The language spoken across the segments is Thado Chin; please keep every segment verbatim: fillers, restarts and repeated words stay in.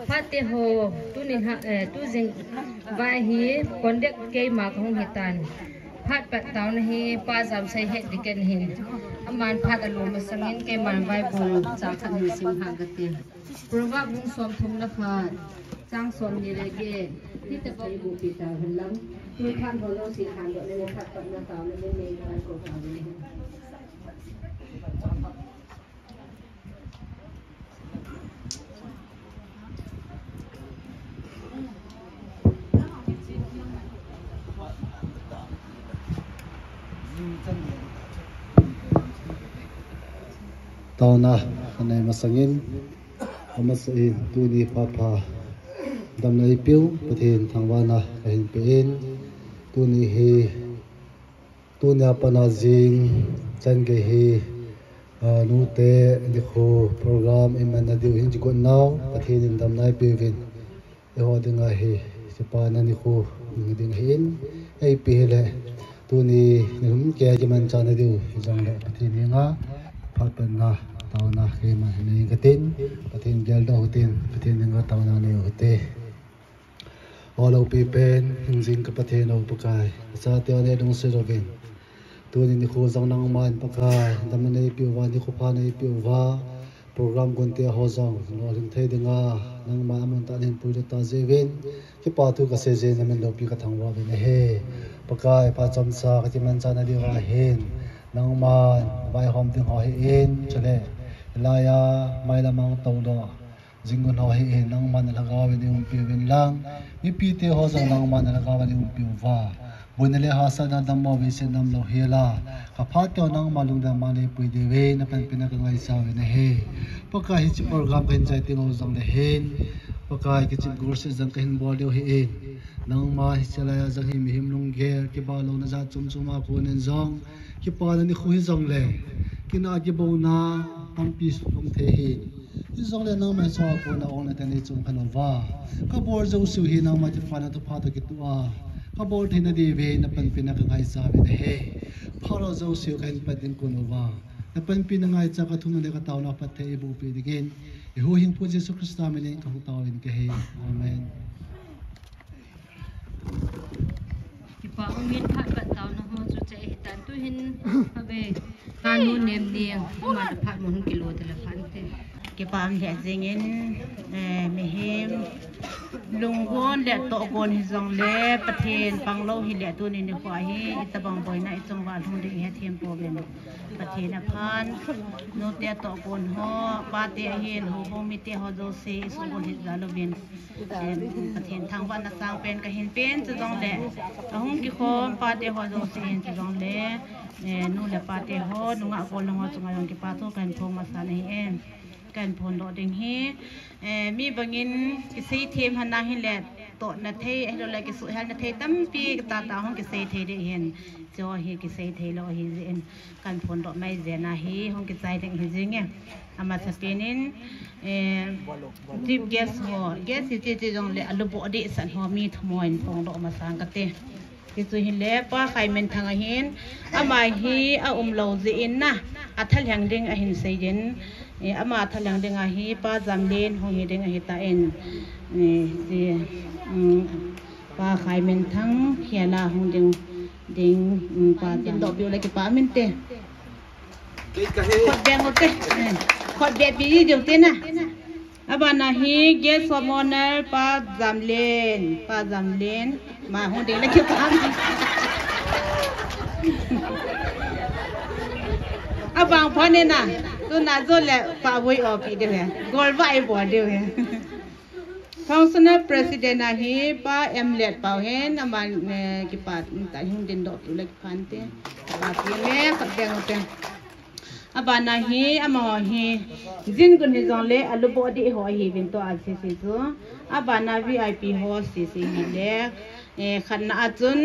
Phat te ho, tunin ha, eh, tu jing vai hi contact keima kahung hitan. Phat pat taona hi Pa Jamsei het ding ken hin. Aman phat alom masangin keiman Bible chang khat hin sim hang kate. Proverb bung somthum le khat, chang somni le get. Hitabang iboh pi tahen lang. Tun phat ho jouse lhandoh le phat patna taona le nei Bible taona le. Taona kanei masangin, amasain tuni phat pha damna eipeu Pathen thangvahna kahin pe in, tuni hi Tunia pat a jing chan gei hi, ah, nute nikho program imanna diu hin kigot nau, Pathen in damna eipeuvin. Eiho dinga hi, kipana nikho hung ding ahin, eipe hile, tuni nilhum keiya kimanchahna diu hijongle, Pathen henga phat patna taona keiman nei katin, Pathen geldoh utin, Pathen henga taona nei ute. O lopi pen, hingjing ka Pathen o Pakai, ka chate o nei lungset uvin. Tuni nikho jong nangman Pakai, damna neipeh uva, nikho pha neipeh uva, program gonte ho jong, lolhing thei dinga, nangman amun tah in puilut tah jeh uvin, kipa thu kasei jeh in namin loupi kathangvah uvin ahi. Pakai, phat chomcha kakimanchahna diuva hin, nangman, vaihom ding ho hi in, chule, hilaiya, mailam a toudoh jing un ho hi in nangman nalhagao in eiumpi uvin lang. Mipite ho jong nangman nalhagao in eiumpi uva. Boina le hahsatna dammo veiset damlou hela. Ka phate ho nangma lungdam a neipui diuvin napanpina kangaicha uvin ahi. Pakai hiche program kahin chai teng u jongle hin. Pakai kichep gotset jong kahin bol diu hi in. Nangma hiche laiya jong hi mihem lunggel kibah louna jat chom chom a konin jong. Kipana nikho hijongle. Kina kibouna tampi sung thei hi. Hijongle nangma hiche a kona ol na teni chom khan uva. Kabol jouseu hi nangma kipana thupha toh kitoh a. Kabol theina diuva napanpina kangaicha uvin ahi. Phalou jouseu kahin pan ding kon uva. Napanpina ngaicha kathumna le kataona phatthei eiboh peh dingin. Eihuhhingpu Jesu Christa minin kahung taovin kahi. Amen. Kipa umin phat pat taona ho chu chai hitan tuhin. Abe. Kanu nem ding. Ima phat mo hung kilo de la phat te. Kipa um lheh jingin, eh, mihem lunggon le tohgon hijongle, Pathen panglou hile tuni nikho hi, itabang boina ichung uva lhung ding ihethem pouvin. Pathen aphan, nute tohgon ho, pate ahin, houbung mite ho jouse, isuhgon hih jal uvin. Em, Pathen thangvahna sangpen kahin pen chujongle, ahung kikhom pate ho jouse hin chujongle, eh, nu le pate ho, nungah gollhang ho chunga jong kipa thu kahin phong masa nahi e. Kahin phondoh ding hi, eh, mi bangin kisei them hana hile, tohna thei, ahilouleh kisuhhelna thei tampi tahtah hung kisei thei ding ahin. Chu hi kisei theilou ahi jeh in. Kahin phondoh mai jeh in ahi, hung kichai ding ahi jing e. Amasapen in, eh, chief guest ho, guest hi hiche hiche jongle aluboh dehset ho mi thum ho in phongdoh masang kate. Hichu hile Pa Khaiminthang ahin, ama hi aumlou jeh in na, athalheng ding ahin sei din, eh, ama athalheng ding ahi, Pa Jamlen hung hi ding ahitan, eh, hiche, um, Pa Khaiminthang khela hung ding, ding, um, Pa Jamlen. Doh piu le kipa um inte. Khut beng u te. Khut beng pi diu te na. Abana hi guest of honor Pa Jamlen. Pa Jamlen. Ma hung ding le kipa. Abang pha ne na. Tuna jo le pa vui o pi diu he. Gol vai bol diu he. Functional President ahi Pa M Letpao hin, aman, eh, kipa, ta hung ding doh piu le kipa inte. Kipa pi me, khut beng u te. Abana hi, amaho hi, jin gun hijongle, alubo di ho hi vin to a sisi chu. Abana V I P ho sisi hi le, eh, khatna a chun,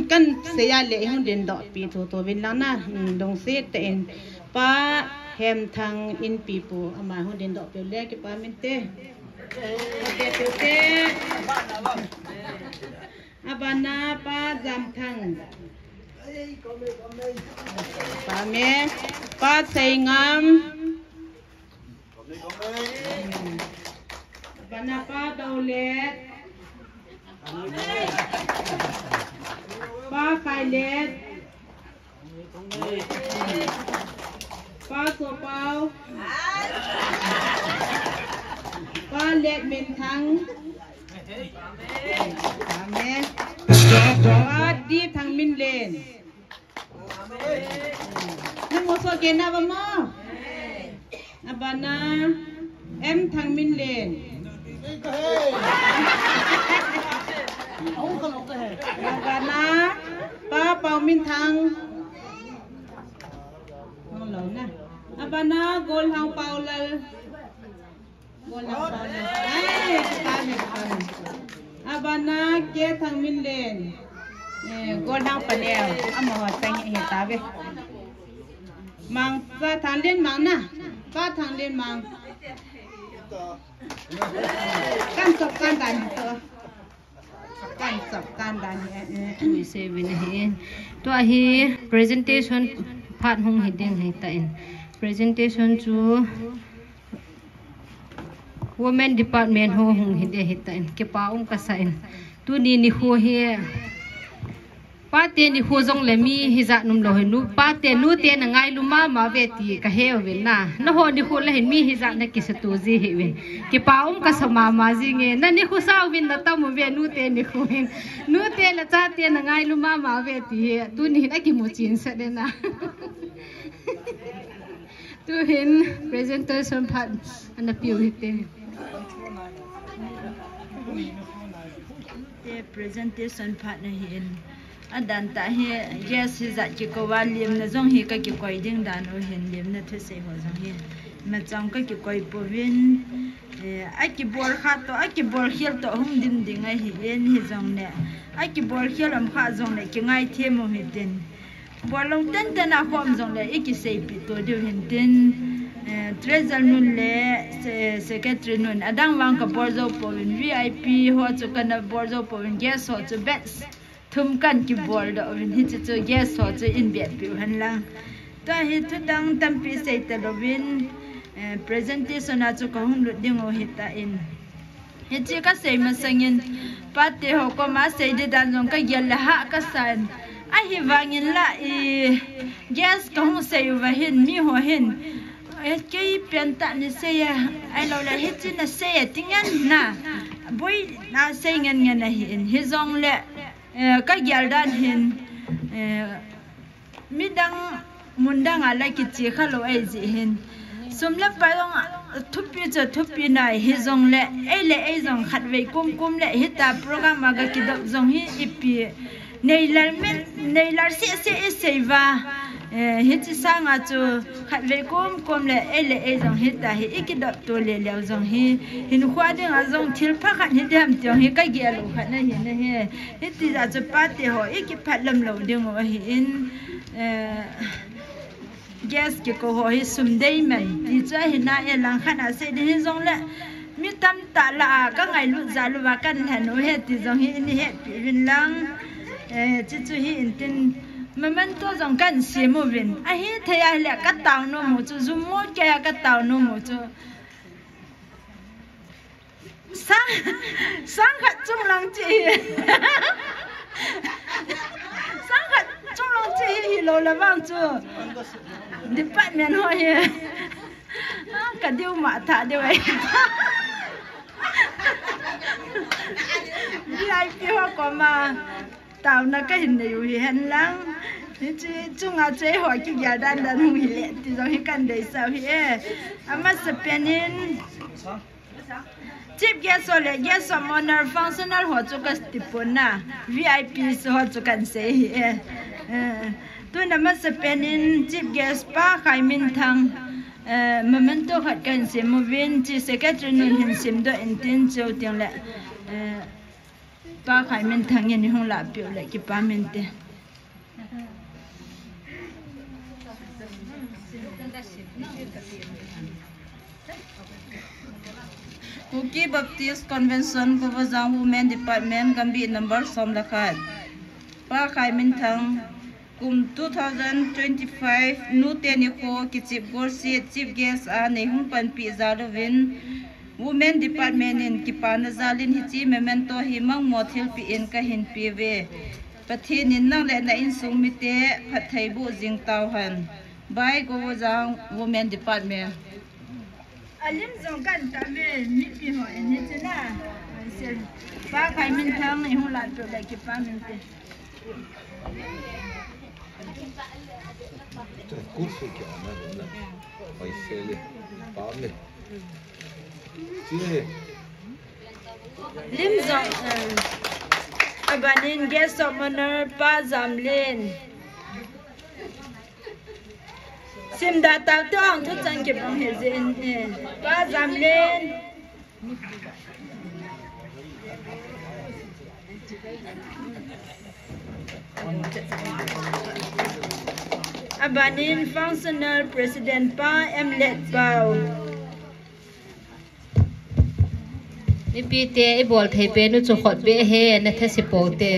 kan seiya le hung dingdoh pi tho tho vin lang na, mm, dong si te in pa Hemthang in pi pu, ama hung dingdoh pi le kipa min te. Te, te, te. Abana pa Jamthang. Pa me, pa Seingam. Abana pa Daulet. Pa Khailet. Pa Sopau. Pa Letminthang. Amen. Pa D Thangminlen. Nang mo so ke na ba mo? Abana M Thangminlen. Abana Pa Pauminthang. Abana Golhang Paulal. Golhang Paulal. Ai, kami, kami. Abana K Thangminlen. Eh, Golhang Panel. Amaho tang hi tave. Mang, Pa Thanglenmang na. Pa Thanglenmang. Kan chop kan dan to. Kan chop kan dan hi, eh, eh. Ui, se vin ahi. Tua hi presentation part hung hi ding hi ta in. Presentation chu Women Department ho hung hi ding hi ta in. Kipa um kasa in. Tuni nikho hi Pate nikho jongle mi hijat um lou hi nu, pate nute na ngailu mama uve ti kahe uvin na. Nangho nikho le hin mi hijat na kisa tu ji hi uvin. Kipa um kasa mama jinge, na nikho sa uvin na tam uve nute nikho hin. Nute le chate na ngailu mama uve ti hi, tuni hin akimu chin sa de na. Tuhin presentation part ana piu hite. Te presentation part na hin. Adan ta hi guest hijat kikou a limna jong hi kakikoi ding dan u hin limna thusei ho jong hi. Machang kakikoi pouvin, eh, akibol kha to, akibol khel to hung dim ding ahi in hijongle. Akibol khel um kha jongle kingai them u hitin. Bol lou tenten a khom jongle, i kiseipeh to diu hintin, eh, Treasurer nun le, se-, Secretary nun, adang vang kabol jou pouvin, V I P ho chu kana bol jou pouvin, guest ho chu batch thum kan kibol doh uvin, hiche chu guest ho chu in vetpeh u hen lang. Tua hi thudang tampi sei talouvin, eh, presentation a chu kahung lut ding u hita in. Hiche kasei masangin, pate ho koma sei di dan jong kagel le hah kasan. Ahivangin la i guest kahung sei uva hin, mi ho hin. Eh, kei pen tah nasei e, ahilou le hiche nasei e, tingin na. Boi nasei ngen ngen ahi in, hijongle, eh, kagel dan hin, eh, Midang, mun dang a la kiche kha lou ahi jeh hin. Sum le pai jong thupi chu thupi nai hijongle, ei le ei jong khatvei kum kum le hita program a ga kidop jong hi ipi. Nei lal min, nei lal seh seh i sei uva. Eh, hiche sanga chu khatvei kum kum le ei le ei jong hita hi i kidop to le leu jong hi. Hinkho ding a jong thil pha khat hi diham ti jong hi kagel u khat na hi na hi. Hiti jeh a chu pate ho i kiphat lam lou ding u ahi in, eh, guest kikou ho hi sum dei men ti chu ahi na e lang khat a sei ding hijongle mi tamtah lah a ka ngailut jal uva kan lhen u ahi ti jong hi in hepeh uvin lang, eh, chuchu hi intin memento jong kan sem uvin ahithei a hile ka tao nom u chu jum mo kei a ka tao nom u chu. Sang, sang khat chung lang chi hi. Sang khat chung lang chi hi, hilou le vang chu. Department ho hi. Ka diu ma tha diu ai. V I P ho koma. Taona kahin nei u hi hen lang. Hiche chunga chu eiho kigel dan dan hung hile. Ti jong hi kan deisah u hi e. Amasapen in. Chief guest ho le guest of honor functional ho chu kati pon na, V I Ps ho chu kan sei hi e. Eh, Tun amasapen in Chief Guest Pa Khaiminthang, eh, memento khat kahin sem uvin, Chief Secretary nun hin semdoh intin, chuteng le, eh, Pa Khaiminthang in eihung lahpeh u le kipa um inte. Kuki Baptist Convention, Govajang Women Department, Gambih number som le khat. Pa Khaiminthang, kum two thousand twenty-five, Nute Nikho kichep golset Chief Guest a neihung panpi jal uvin, Women Department in kipana jal in hiche memento hi mangmo thilpeh in kahin peuve. Pathen in nang le na insung mite phattheiboh jing tauhen. By Govajang Women Department. Alim jong kan ta me, mipi ho en ni china. Pa Khaiminthang eihung lahpeh u le kipa um inte. Kursi kya na na. Paise le. Pa me. Chini. Lim jong, eh, abanin Guest of Honor Pa Jamlen. Simda tau tong thuchan kibang hijin, eh, Pa Jamlen. Abanin Functional President Pa M Letpao. Mipite, ibol thei pen u chu khut beh hen, na thase pou te.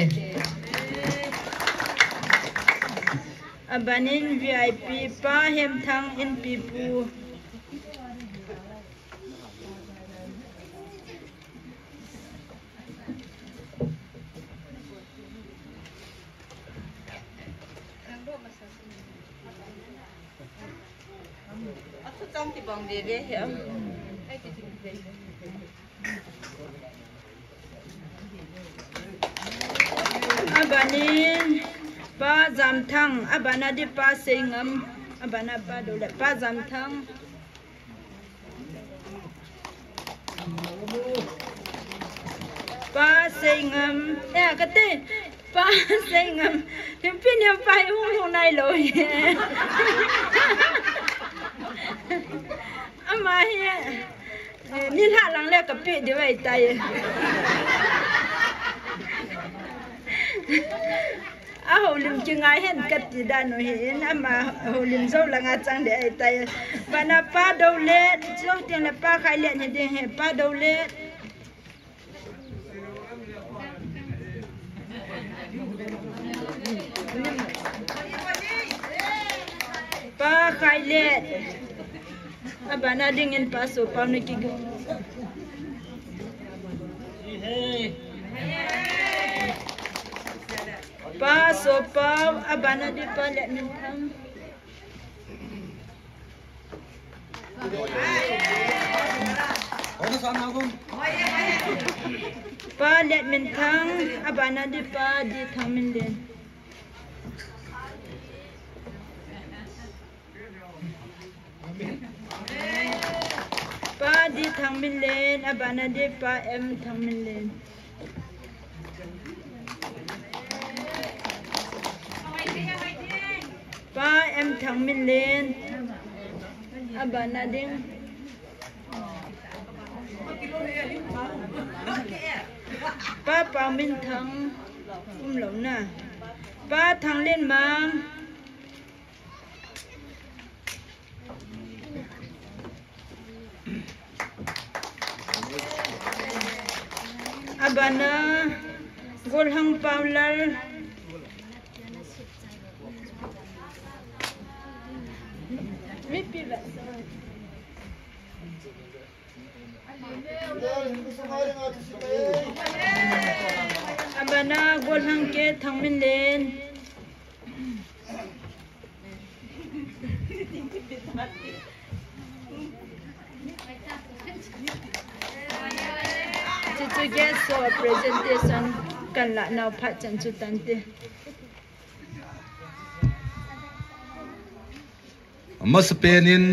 Abanin V I P Pa Hemthang Inpipu. Abanin Pa Jamthang, abana di Pa Seingam, abana Pa Dolet, Pa Jamthang. Pa Seingam, eh, kati, Pa Seingam, himpin hiampa hung hung nailou. Ama hi, eh, nilhah lang le kapeh diu ahitai. Ahoulim kingai hen kati dan u hin, ama houlim jou langa chang ding ahitai. Abana Pa Dolet, jou teng le Pa Khailet hi ding ahi, Pa Dolet. Pa Khailet. Abana dingin Pa Sopau na kigo. Pa Sopau, abana di Pa Letminthang. Pa Letminthang, abana di Pa Dithangminlen. Pa Dithangminlen, abana di Pa M Thangminlen. Pa M Thangminlen, abana ding. Pa Pauminthang, umlou na. Pa Thanglenmang. Abana Golhang Paulal. Abana Golhang K Thangminlen. Chuchu guest ho presentation kan lah nau phat chan chu tante. Amasapen in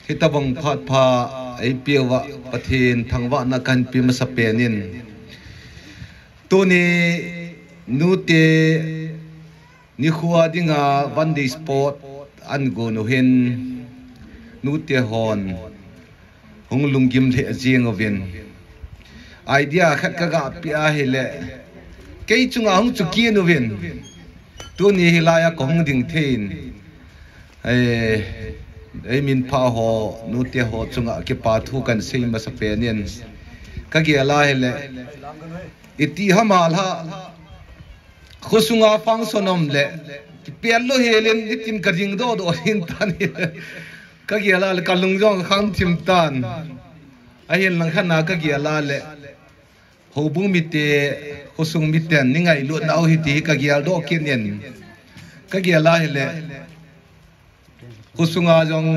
hitabang phat pha eipeuva Pathen thangvahna kahin pe masapen in tuni Nute Nikho dinga One Day Sport an gon u hin nute hon hung lunggim lheh jing uvin. Idea khat ka ga pe ahile, kei chunga hung chu kin uvin. Tuni hilai a ka hung ding thei in. Ei, ei minpha ho, nute ho chunga kipa thu kan sei masa pen in. Ka gel ahile, iti ham a la, khosunga function um le, kipel lou hel in, itin ka ding doh doh hin tan hi. Ka gel ahile, ka lung jong khang thim tan. Ahin lang khat na ka gel ahile, houbung mite, khosung miten, ni ngailut nau hi ti hi ka gel doh kit in. Ka gel ahile, khosunga jong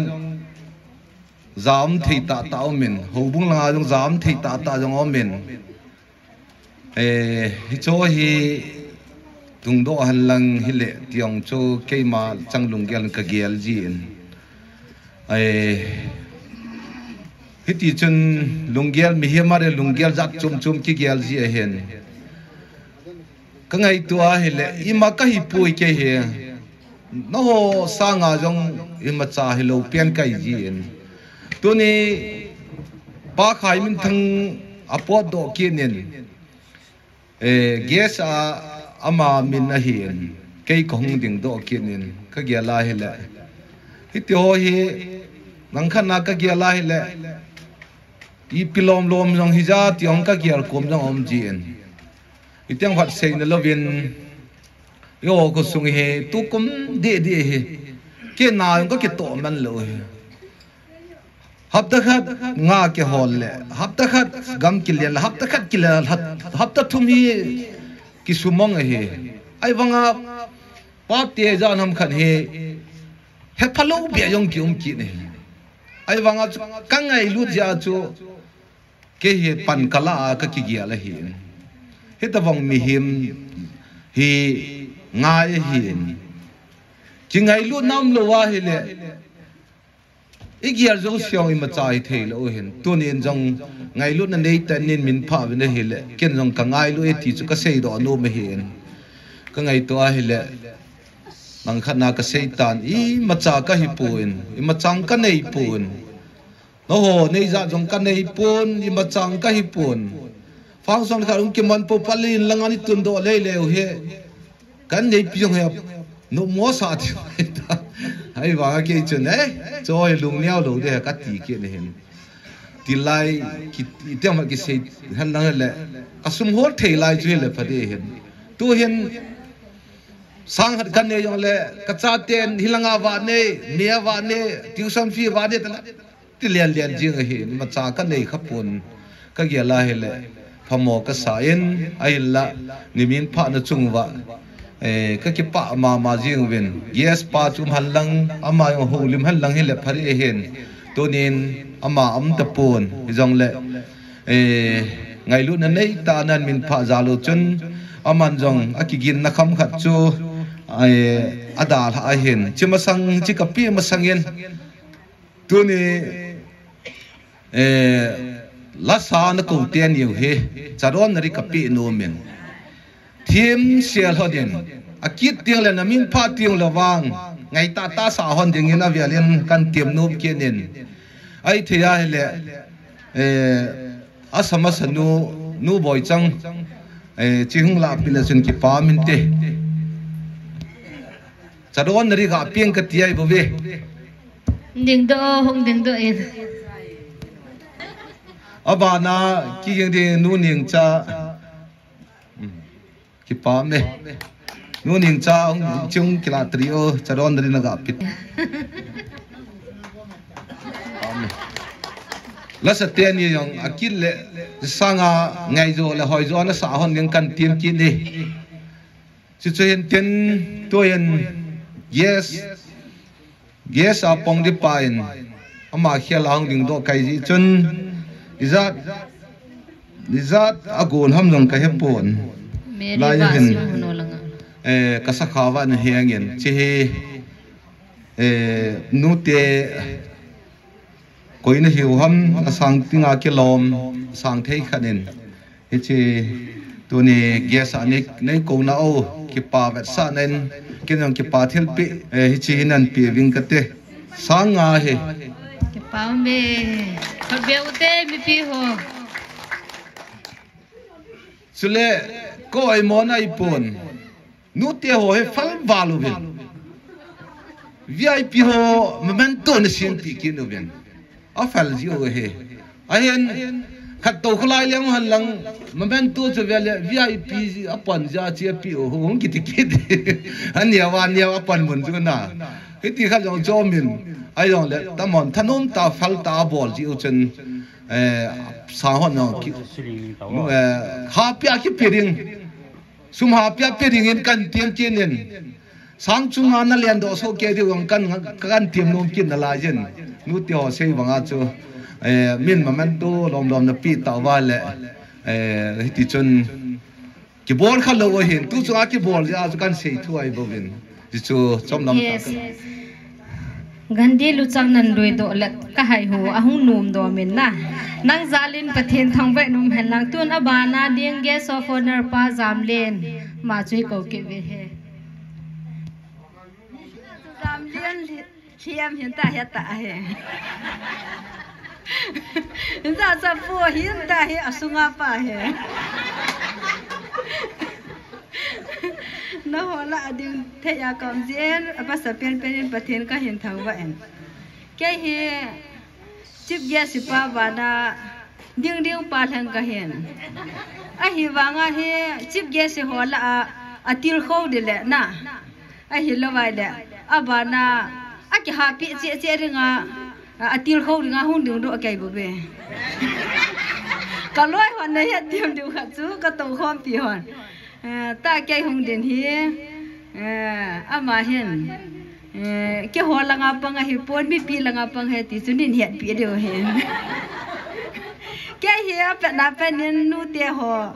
ja um thei tah tah um in, houbung langa jong ja um thei tah tah jong um in. Eh, hicho hi tungdoh hen lang hile tiong chu keima chang lunggel ka gel ji in. Ai, hiti chun lunggel mihem a le lunggel jat chom chom kigel ji ahin. Ka ngaito ahile, ima ka hi poi kei hi. Nangho sanga jong imacha hilou pen ka hi ji in. Tuni Pa Khaiminthang a potdoh kit in. Eh, guest a ama min ahin, kei ka hung ding doh kit in, ka gel ahile. Hiti ho hi, nang khat na ka gel ahile. Ipi lom lom jong hi ja ti hong ka gel kom jong um ji in. Itiang phat sei na louvin, yo khosung hi, tukum deh deh hi. Kei na jong ka kitoh man lou hi. Hapta khat nga kihol le, hapta khat gam kilian le, hapta khat kilian, hap-, hapta thum hi kisumang ahi. Ahivanga Pa te jan ham khat hi, hepha lou beh jong kium kit ahi. Ahivanga chu ka ngailut jeh a chu, kei hi pan ka la a ka kigel ahi. Hitabang mihem hi ngai ahi. Kingailut nam lou ahile, igel jouse jong imacha hi thei lou hin. Tunin jong ngailutna nei tan in minpha uvin ahile, ken jong ka ngailu e ti chu ka seidoh nom ahin. Ka ngaito ahile, nang khat na ka sei tan, imacha ka hi pon, imacha ka nei pon. Nangho nei jat jong ka nei pon, imacha ka hi pon. Function khat hung kiman pou palin langa ni tundoh lei leu hi. Kan neipi jong hi, nommo sa ti ta. Ahivanga kei chun, eh, choi lung neo lou de ka ti kit ahin. Tilai, ki, itiang ma kisei hen lang le, ka sum hol thei lai chu hile pha ding ahin. Tu hin, sang khat ka nei jong le, ka chaten hilanga va nei, mia va nei, tuition fee va nei, tala. Ti lian lian jing ahi, imacha ka nei kha pon, ka gel ahile, phamo ka sa in, ahinla, ni minpha na chung uva, eh, ka kipah mama jing uvin, guest pa chu um hen lang, ama jong houlim hen lang hile pha ding ahin, tunin ama um tapon, hijongle, eh, ngailutna nei tah nan minpha jal u chun, aman jong akiginna kham khat chu, eh, adalha ahin, chi masang, chi ka pe masang in, Tuni, eh, lasa na kou teni u hi, chadonna ding ka pe nom in. Thim sel hon in, akit teng le na minpha teng le vang, ngai tah tah sa hon ding in avel in kan tem nom kit in. Ahithei ahile, eh, asa masa nu, nu Boichang, eh, chi hung lah peh le chun kipah in te. Chadonna ding ka pe ing kati ahi bou ve. Dingdoh, hung dingdoh in. Abana, kiging ding nu Ningcha. Hmm. Kipah e. Nu Ningcha, hung chung kila trio, chadonna ding na ga pit. Kipah e. Lasa teni jong, akit le, sanga, ngaijo le, hoijo, na sa hon ding kan tem kit in. Chuchu hin tin, tuin, yes. Guest a pang ding pa in, ama khel a hung dingdoh kai jeh chun, ijat, ijat a gon ham jong ka he pon. Mary lai va hin, sing hunu langa. Eh, ka sakha va na heng in, chi hi, eh, nute, koi na hiu ham, asang tinga kilom, sang thei khat in. Hichi, Tuni guest a nei, nei kouna u, kipa vetsahna in, ken jong kipa thilpeh, eh, hiche hi nape uving kate. Sang nga hi. Kipa ume. Khatvei ute mipi ho. Chule, ko ai mo na ipon. Nute ho hi phal val uvin. V I P ho memento na siam pi kin uvin. Aphal jiu hi. Ahin, khat to khulai leng hen lang, memento chu vele V I P apan ja che pi u hung kiti kiti. Ania va nia apan mun chu na. Hiti khat jong chomin. Ajongle, tamon thanom ta phal ta bol jiu chun. Eh, sang hon jong ki, eh, hapia kipe ding. Sum hapia pe dingin kan tiam kinin. Sang chunga na lendoh soh kei diu jong kan, kan tiam nom kit nalai jin. Nute ho sei banga chu, eh, min memento lom lom na pe tauva le, eh, hiti chun kibol khalou ahin. Tu chunga kibol jeh a chu kan sei thu ahi bouvin. Hichu chomlam ta. Yes. Gandhi luchang nan lui doh le ka hai ho ahung nom doh min na. Nang jal in Pathen thangvah in um hen lang, tun abana ding guest of honor pa Jamlen. Ma chu hi kou kit ve he. Jamlen li-, liam hin ta he ta he. Hin ta sa pu hin ta he asunga pa he. Naho lah a ding thei a ka um jin, apasa penpen in Pathen kahin thangvah in. Kei hi chief guest pa bana ding ding pa lheng kahin. Ahivanga hi chief guest ho lah a, atilkhou ding le na. Ahilou vai le, abana, akihapi che che dinga, a, atilkhou dinga hung ding doh kei bou ve. Ka loi hon na hethem diu khat chu, ka toukhompi hon. Eh, ta kei hung ding hi, eh, ama hin, eh, keiho langa pang ahi pon, mipi langa pang ahi ti chu nin hetpi diu hin. Kei hi apetna pen in nute ho,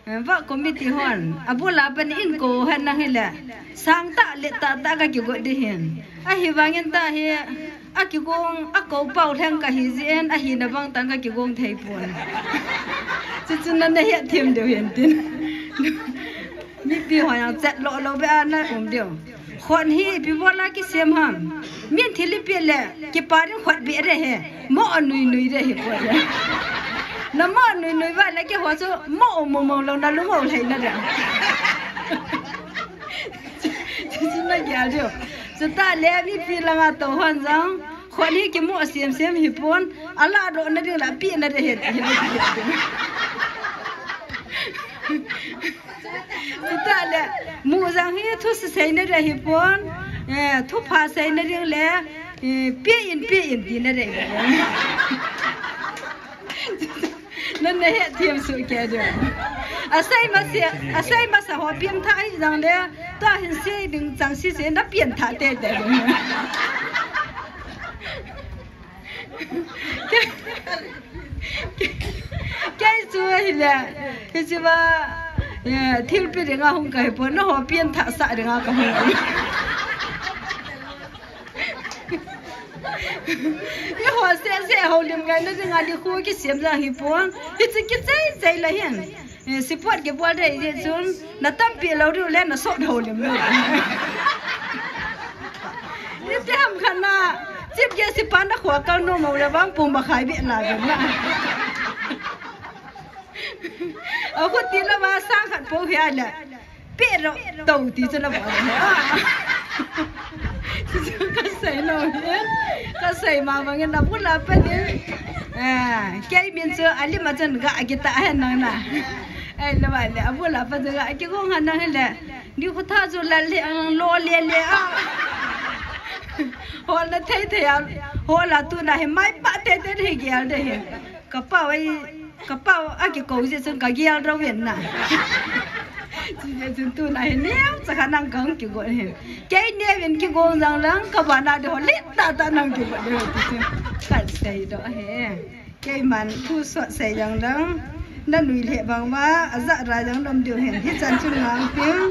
eh, va committee hon, abul a pen in kou hen nang hile, sang tah le tah tah ka kigot ding hin. Ahivangin ta hi, akigong, akou pau lheng kahi jin, ahina bang tah in ka kigong thei pon. Chuchu na na hethem diu hin tin. Mipi ho jong chat lou lou beh a na um diu. Khut hi ipi bol a kisem ham. Min thil ipi le, kipa ding khut beh re he. Mo anui nui re he khut le. Na mo anui nui va le keiho chu mo mo mo lou na lung o lhai na de. Chuchu na gel diu. Chuta le mipi langa tou hon jong. Khut hi kimu a sem sem hi pon. Ala doh na ding la pi na de he. Chuta le, mu jang hi thu sei na de hi pon, eh, thupha sei na ding le, eh, pe in, pe in ti na de hi pon. Nan na hethem soh kei diu. Asei masa, asei masa ho pian tha hi jang le, tua hin sei ding chang si sei na pian tha tei tei. Kei chu hile, hiche va, eh, thilpi dinga hung kahi pon, naho pian thah sah dinga kahung. Eiho seh seh houlim ngai na dinga ding khu kisem jang hi pon, hiche kichai chai la hin. Eh, support kibol dei jeh chun, na tampi lou diu le, na sot houlim lou. Iti ham khat na, chief guest pa na khua kal nom u le vang pung ba khai beh la vem na. Akhuti lou va sang khat pou hia le. Pe lou, tou ti chu la ba. Chu chu ka sei lou hi. Ka sei ma bang in abul a pen in. Eh, kei min chu alim a chun ga kita hen nang na. Ahilou va le, abul a pen chu ga kigong hen nang le. Ni khu tha chu lal le ang lo le le a. Hol na thei thei a. Hol a tu na hi mai pa te te hi gel de hi. Ka pau ai, ka pau a kikou jeh chun ka gel rou ven na. Chu jeh chun tu na hi neo cha kha nang kang kigot hi. Kei neo in kigong jang lang ka bana de ho le ta ta nang kigot de ho ti chu. Kan sei doh he. Keiman thu sot sei jang lang. Na nui le bang va, ajat ra jang nom diu hen. Hichan chun ngang piu.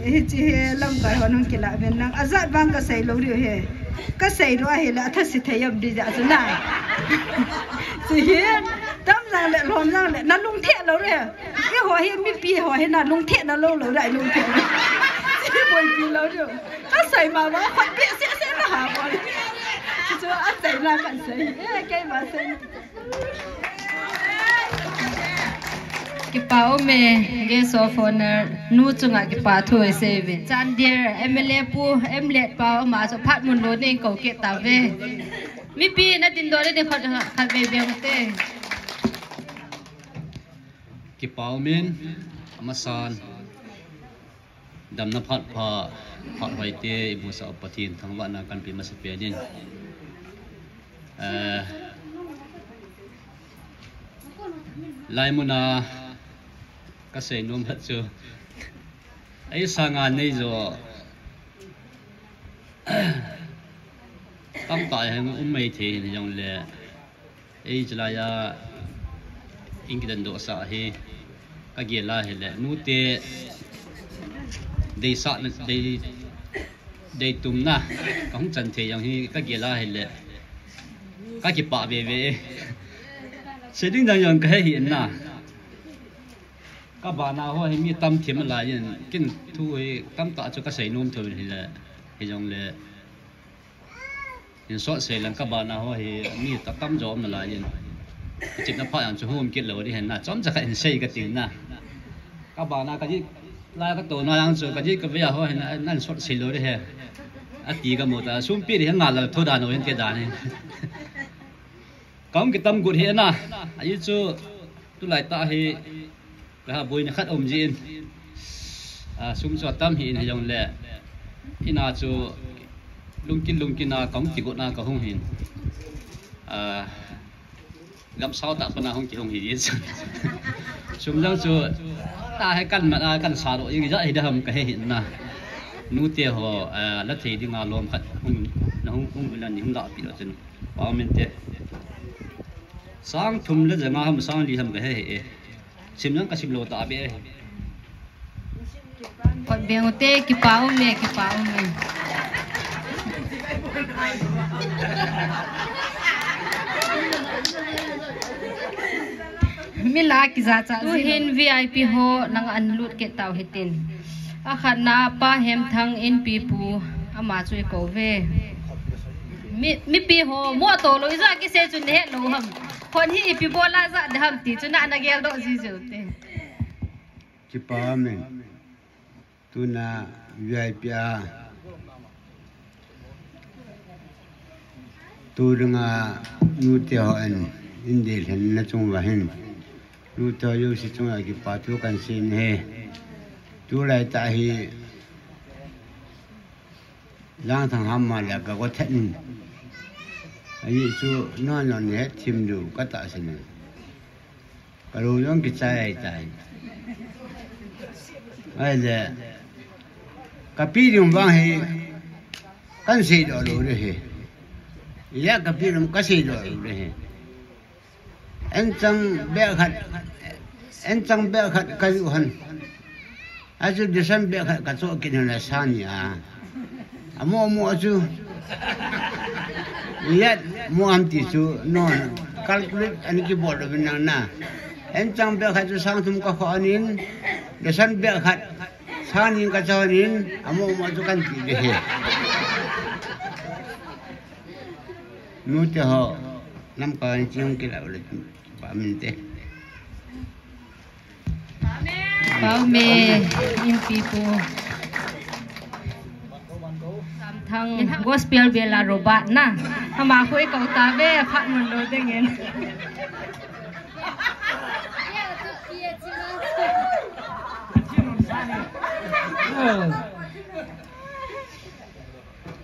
Hiche hi lamkai hon hung kila ven lang. Ajat vang ka sei lou diu hi. Ka sei lou ahi le, atha si thei am di ja chu na. Chu hi, tam Jang le, lom jang le, na lungthim lou le. Eiho hi mipi ho hi na lungthim na lou lou le, lungthim. Chi boipi lou le. Ka sei mama, khut pe se se na ha bol. Chu a sei na ka sei. Eh, keima sei. Kipa um e, Guest of Honour nu chunga kipa thu isei uve. Chandel M L A pu, M L A pa, ama chu phat mun lo nei ko ke ta ve. Mipi na dindoh le ni khat khat ve ve te. Kipa um in, amasan damna phat pha, phat hoite imusah Pathen thangvahna kahin pe masa pen in. Eh, lai muna ka seinom khat chu, ei sanga nei jo tamtah hi um mai thei hin jong le, ei chulai a in kidan doh sah hi ka gel a hile, nute deisahna, dei, deitumna ka hung chan thei jong hi ka gel a hile, ka kipah veve. Sei ding dang jong ka he hi na. Ka bana ho hi mi tam thim lai in, kin thu hi tamtah chu ka seinom thou hile, hi jong le. Hin sot sei lang ka bana ho hi mi ta tam jo um nalai in. Chimna pha jang chu hum kit lou ding hen na. Chomcha khat hin sei ka ting na. Ka bana ka ji lai ka to na jang chu ka ji ka ve a ho hin na, nan sot sei lou ding he. Ati ka mu ta, sum pi ding he, nga lal tho dan u hin te dan hi. Ka hung kitam got hi na. Ahi chu tulai tah hi Ka ha boina khat um jin. A, sum chu atam hi in hi jong le. Ina chu lungkin lungkin a ka hung kigot na ka hung hin. A, gamsau tah pana hung kihung hi jin. Sum jong chu ta he kan mat a kan sa lo jing ja hi da ham ka he hin na. Nute ho, a, la thei dinga lom khat hung, na hung, hung la ni hung la pi lo chun. Pa min te. Sang thum le janga ham sang li ham ka he he e. Sim jong ka sim lou ta be. Kot beng u te, kipa um e, kipa um e. Mi la kija cha. Tu hin V I P ho nang an lut ke tau hitin. Akhatna Pa Hemthang in pi pu ama chu i ko ve. Mi, mipi ho mo to lou ija kisei chu ne he lou ham. Kon hi ipi bol a ja de ham ti chu na na gel doh ji jeu te. Kipa min. Tuna V I P a. Tu dinga nute ho in, in dei lhen na chung va hin. Nute ho jouse chunga kipa thu kan sei e. Tulai tah hi. Jangthang ham ma le ka go thet in. Ahi chu non non het thim du ka ta sin. Ka lou jong kichai tai. Ahile, ka pi ding vang hi, kan sei doh lou ding hi. Ija ka pi ding ka sei doh lou ding hi. An chang beh khat, an chang beh khat ka ju han. Achu desan beh khat ka cho kit na sa ni a. Amo amo achu. Yat mo am ti chu non calculate an kibol lo bin nang na. An chang beh khat chu sang thum ka kho anin. Desan beh khat sang ni ka cho anin. Amo amo chu kan ti de he. Nute ho. Nam ka an ching ki la le. Pa min te. Pau me, in pi pu. Samthang gospel bela Robert na. Hama khoi kau ta ve, phat mun lo ding in.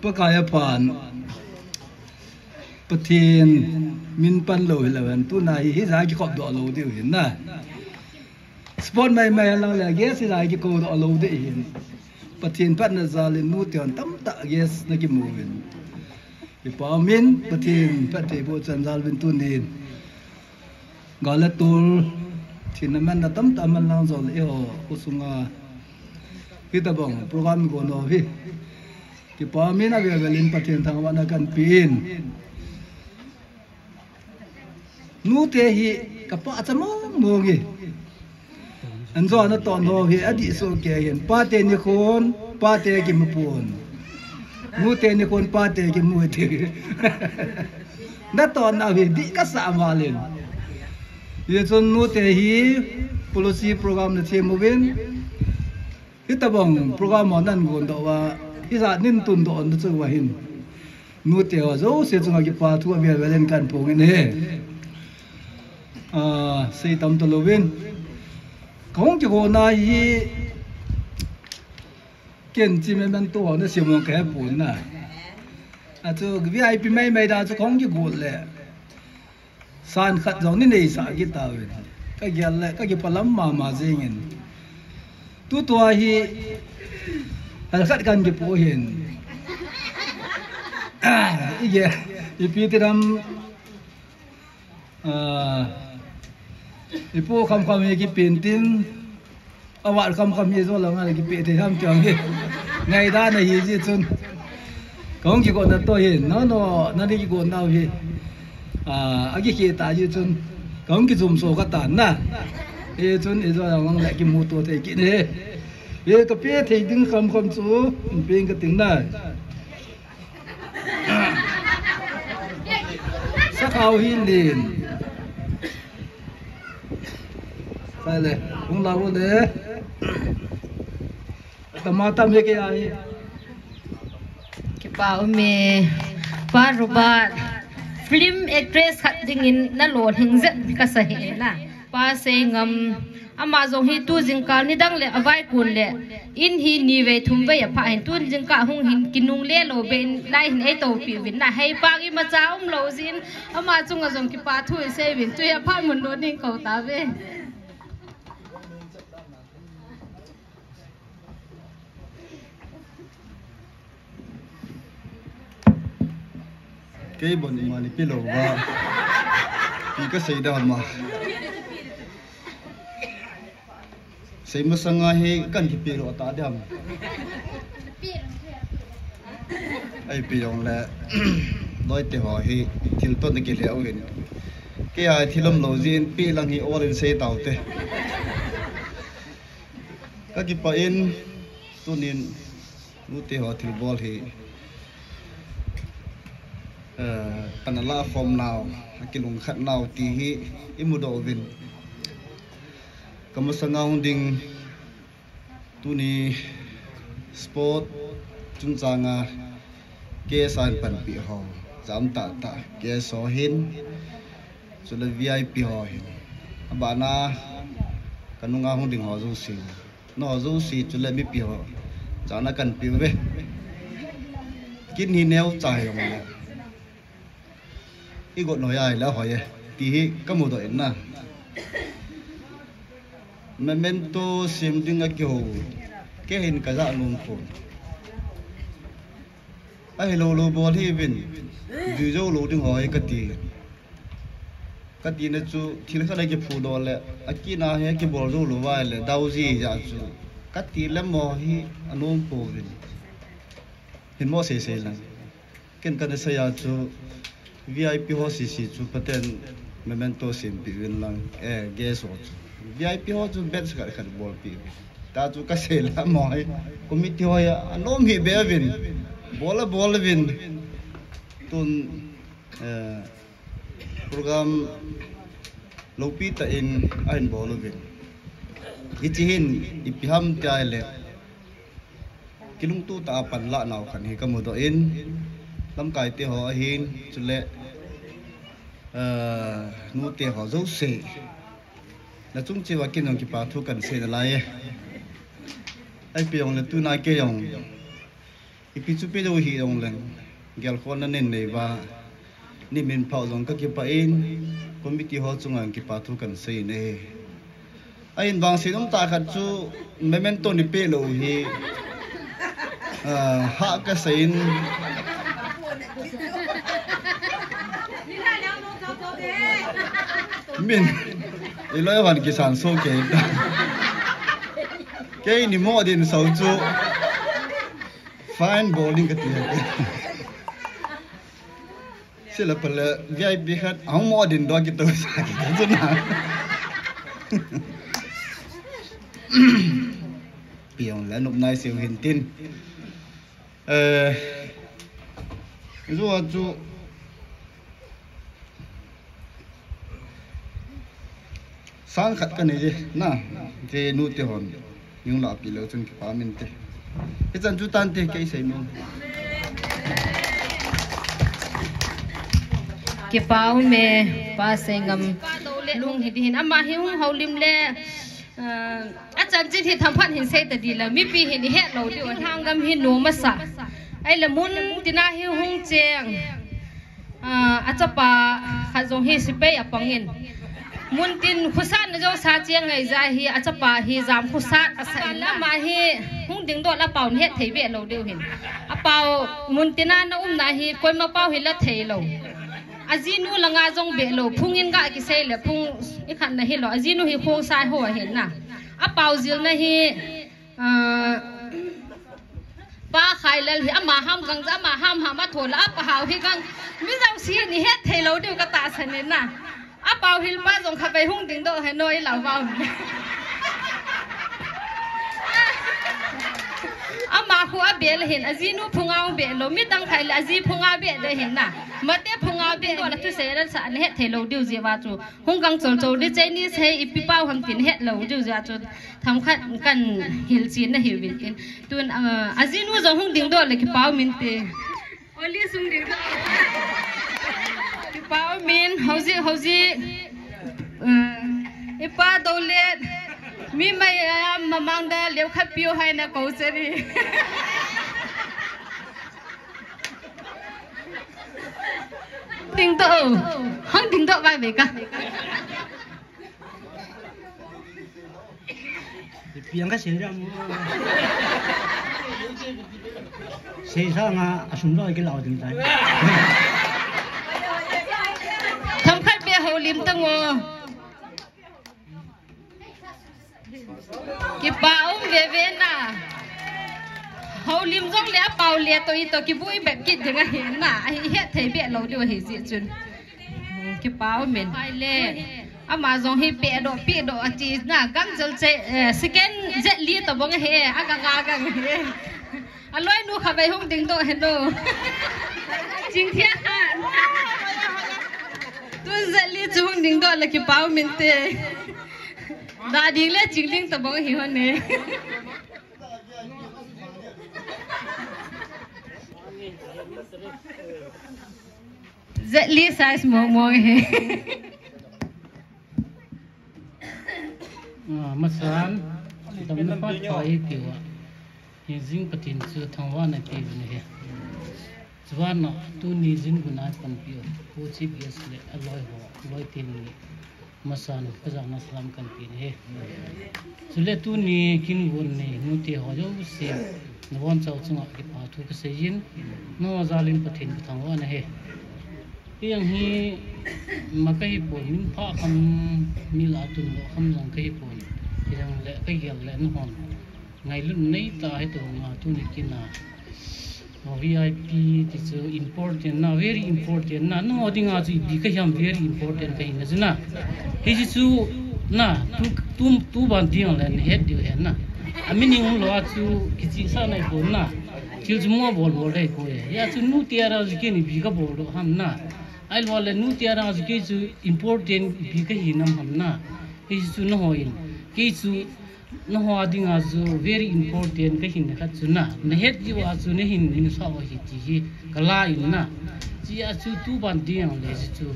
Pakai a pan. Pathen min pan lou hi lou hen, tuna hi, hija kikhop doh lou diu hin na. Sport mai mai lang le, guest hija kikou doh lou ding hin. Pathen phatna jal in nute hon tamtah guest na kimu uvin. Kipa min, Pathen phatthei boh chan jal uvin tunin. Gal le tol, thina manna tamtah man lang jol eiho, khosunga. Hitabang, program go no hi. Kipa min a velvel in Pathen thangvahna kan pe in. Nute hi, Kapa cha mong mong e. Anjo natoh nau hi adih soh kei hin. Pate nikhon, pate kimupon. Nute nikhon, pate kimu ti. Natoh nau hi dih kasah malen. Hichun nute hi policy program nasem uvin. Hitabang program ho nagon doh uva, hijat nin tundoh na chu uva hin. Nute ho jouse chunga kipa thu avel vel in kahin phong in ahi. Ah, sei tam talouvin. Kahung kigotna hi ken chi memento ho nasem u kahepon na. Achu V I P mai mai da chu kahung kigot le. San khat jong ni neisah kit tauvin. Kagel le, kakipalam mama jingin. Tutua hi, hal khat kahin kipu hin. Ah, ige, ipi ti dam, ah, ipu kham kham hi kipen tin, Awat kham kham hi jo lang a kipe thei ham ti ang hi. Ngaidan ahi ji chun. Kahung kigotna toh hi. No, no, nani kigotna hi. Ah, akikhel ta ji chun. Kahung kijumso katan na. Hichun ijo lang le kimuto thei kit e. Hi kape thei ding kham kham chu. Peng kating na. Sakhao hi len. Sai le, hung lau le. Tama tam he ke ai. Kipa um e. Pa Robert, film actress khat dingin nalolhing jep kasa hi na. Pa Seingam, ama jong hi tu jingkah nidang le avaikun le in hi nivei thumvei apha hin, tu jingkah hung hin kinungle lou be in lai hin eitopi uvin na, hei pang imacha umlou jin, ama chunga jong kipa thu isei uvin, tu hi aphat mun lou ning kou tauve. Kei bon ima ni pilou va. Pi kasei da ma. Sei masanga hi kahin kipe lou ta dam. Ai pi jong le. Loi te ho hi thil to na kile u hin. Kei a thil umlou jin pi lang hi ol in sei taute. Kakipah in, tunin nute ho thilbol hi, eh, kana lakhom nau, akilungkhat nau ti hi imudoh uvin. Kamasanga hung ding tuni sport chungchanga Guest a hin panpi ho, jam tahtah, guest ho hin, chule V I P ho hin. Abana, kanunga hung ding ho jouse. Nangho jouse, chule mipi ho. Jana kahin peuve. Kin hi neocha hijongle. Igot noi ahile hoi e. Ti hi kamudoh in na. Memento sem dinga kihou. Kei hin kaja nom pon. Ahilou lou bol hih uvin, jui jou lou ding hoi kati. Katina chu thil khat akiphudoh le, akitna hi akibol jou lou vai le, dau ji ja chu. Kati le mo hi anom pouvin. Hin mo sei sei lang. Ken kana sei a chu, V I P ho sese chu Pathen memento sempeh uvin lang, eh, guest ho chu. V I P ho chu badge khat khat bolpeh uvin. Ta chu kasei la mo hi. Committee ho hi anom hih be uvin. Bol a bol uvin. Tun, eh, program loupi tah in ahin bol uvin. Hiche hin ipi ham tia ahile. Kilungtoh tah a panlah nau khat hi kamudoh in, lamkaite ho ahin, chule, eh, nute ho jouse. Nachung cheh uva ken jong kipa thu kahin sei nalai e. Ahi peh jongle tuna kei jong. Ipi chu peh jou hih jongleng. Gelkhohna nei nei uva. Nei min phah jong kakipah in, committee ho chunga kipa thu kahin sei in ahi. Ahin vangset um tah khat chu memento nei peh lou hi, ah, hah kasei in. Min, iloi van kisan so kei. Kei nei mo din so chu. Fine bol ding kati. Chule pale V I P khat ahung mo din doh kito sa kito chu na. Piang le nop nai siu hin tin. Eh, zu chu sang khat ka nei je na, je nu te hon. Yung la pi lo chun kipa min te. Hichan chu tan te kei sei nu. Kipa um e, Pa Seingam. Lung hi di hin ama hi hung houlim le, ah, achan chin hi thamphat hin sei ta di la, mipi hin i het lo di u, Lhangam hi nu masa. Ahile mun tina hi hung cheng. Ah, achapa khat jong hi sepai apang in. Mun tin khosatna jong sa cheng ngai ja hi, achapa hi jam khosat asa in. Ama hi hung ding doh la pau het thei be lo diu hin. Apau mun tina na umna hi koima pau hi la thei lo. Ajinu langa jong be lo, phung in ga kisei le phung i khat na hi lo. Ajinu hi khong sai ho hin na. Apau jilna hi, ah, Pa Khailal hi ama ham gang ja, ama ham ham a thola, apa hau hi gang. Mi jong si ni het thei lo diu ka tahsan in na. Apau hil pa jong kha bai hung ding doh he noi lau vau. Ama khu a be le hin, ajinu phunga be lo, mi tang khai le aji phunga be de hin na. Mate phunga be lo la thu sei ran sa ni het thei lo diu je va chu. Hung gang chol chol di Chinese he ipi pau ham tin het lo diu ja chu. Themkhat kan hilchen na hiuvin tin. Tun, ah, ajinu jong hung ding doh le kipa um in te. Oli sung ding doh. Kipa um in, houji, houji. Ah, ipa Dolet. Mi mai, ah, mamang da leo khat piu hai na kou cheri. Ding doh. Hung ding doh vai ve ka. Piang ka sei ram. Sei sa nga asum lo ki lau ding tai. Themkhat be houlim tang o. Kipa um ve ve na. Houlim jong le apau le to i to kibui bep kit ding ahi na. Ahi het thei be lo diu ahi ji chun. Kipa um in. Pai le. Ama jong hi pe doh, pe doh ati na, gang jel che, eh, second Jet Li to bong he, aga ga gang he. Aloi nu kha bai hung ding doh he no. Chingthia kha. Tun Jet Li chu hung ding doh le kipa um in te. Da ding le Chingling to bong hi hon ne. Jet Li size mo mo he. Ah, masan, damna pha pha hi tiu a. Hi jing Pathen chu thangvahna pe uvin ahi. Chuvang a tuni jin guna panpi u, Pu Chief Guest le aloi ho, loi tin ni. Masan, ka jana salam kan pe in ahi. Chule tuni kin gon nei, nute ho jouse, nabonchau chunga kipa thu ka sei in, nangho jal in Pathen ka thangvah in ahi. Kei jong hi, ma ka hi pon, min pha kham, mi lah a tun lo kham jong ka hi pon. Kei jong le, ka gel le nahon. Ngailut nei ta hi to nga tuni kin a. O V I P ti chu important na, very important na. Nangho dinga chu ipi ka hiam very important ka hina chu na. Hiche chu na, tu, tu, tu ban ding le na het diu ahi na. A meaning um lou a chu kichihsah nai pon na. Thil chu mo bol bol dei poi. Hia chu nute a ra chu kin ipi ka bol doh ham na. Ahilou le nute a ra chu kei chu important ipi ka hinam ham na. Hiche chu nangho in. Kei chu Nangho a dinga chu very important ka hin khat chu na, na het jiu a chu na hin min sa u ahi ti hi ka la in na. Chia chu tu ban ding le chu,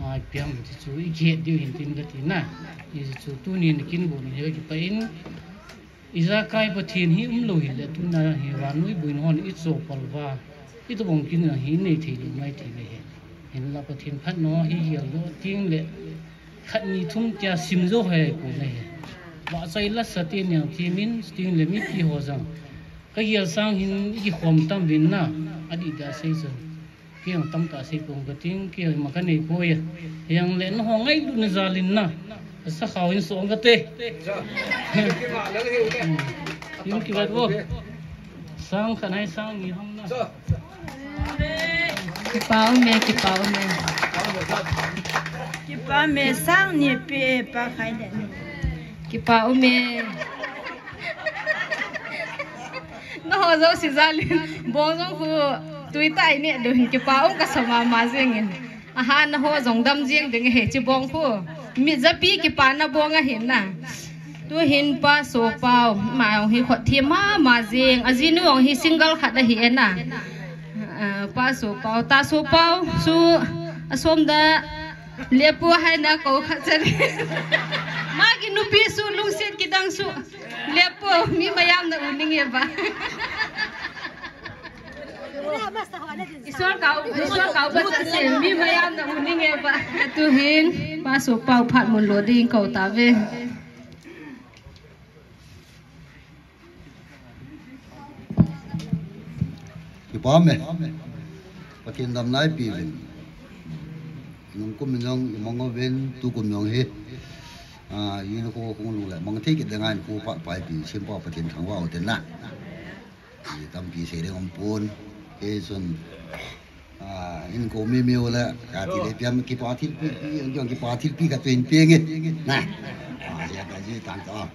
a, piang ti chu i het diu hin tin ka ti na. I chu tuni na kin gon hi kipa in. Ijakai Pathen hi um lou hile tuna hi vannoi boina hon i chopal uva. I tobang kin a hi nei thei lou mai thei ve he. Hinla Pathen phatna hi gel lou ting le khat ni thum tia sim jou hoi pon ahi. Vahchoi la sa te niang ti min ting le mipi ho jong. Ka gel sang hin i kikhom tam uvin na, adih dia sei chun. Kei jong tamtah sei pong ka ting, kei jong ma ka nei poi. Hijongle nangho ngailutna jal in na. Sa khao in song ka te. Yung kibat vo. Sang khat hai sang ni ham na. Kipa ume, kipa ume. Kipa ume, sang ni pe pa khai le. Kipa ume. Naho jouse jal in, bong jong khu tui tah in ne ding, kipa um kasa mama jeng in. Aha, naho jong dam jeng ding ahi, chi bong khu. Mi japi kipana bong ahi na. Tuhin Pa Sopao, ama jong hi khut thim mama jeng, ajinu jong hi single khat ahi e na. Ah, Pa Sopao, Ta Sopao, su, asom da, lepu hai na ko khat chale. Magi nupi su, lungset kidang su, lepu, mi mayam na u ninge ba. Isor kau, Isor kau ba sa se, mi mayam na u ninge ba. Tuhin, Pa Sopao phat mun lo ding ko tave. Kipa ume. Pathen damna ipi uvin. Nung kum in jong imang uvin, tu kum jong hi. Ah, inu ko kong lu le, mang thei kit le ngai ko pa, pa ipi, sim pa Pathen thangvah u te na. Tampi sei ding um pon. Kei chun, ah, in ko mi mi u le, ka ti le piam kipa thilpi pi, jong kipa thilpi ka tuin pi nge. Na. Ah, ya ka ji tang to.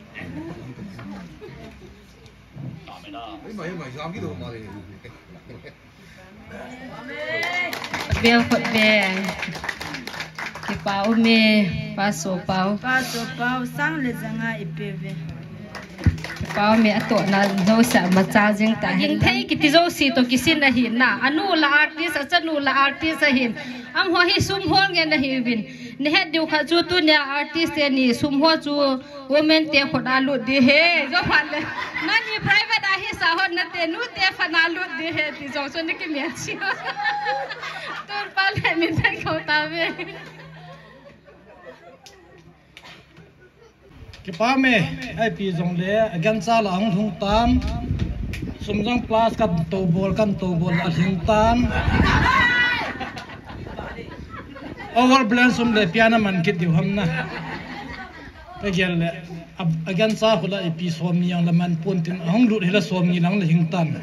Bel khut bel. Kipa ume, Pa Sopao. Pa Sopao, sang le janga ipe uve. Kipa ume, atohna jouse ama cha jing ta. Ging thei kiti jouse to kisin ahi na. Anu la artist, achanu la artist ahin. Amaho hi sum hol ngen ahiuvin. Nahet diu khat chu tunia artist teni sum ho chu Women te khut a lut ding ahi, jo phat le. Nani private a hisa hon nate, nute fund a lut ding ahi, ti jong chu na kimelchih. Tun pa le min pen ko tave. Kipa ume, ipi jong le, agancha la ahung lhung tan. Sum jong plus kan to bol, kan to bol la lhing tan. Over balance sum le piana man kit diu ham na. Ka gel le, a, agancha khu la ipi som ni jong le man pon tin, ahung lut hi la som ni lang le hing tan.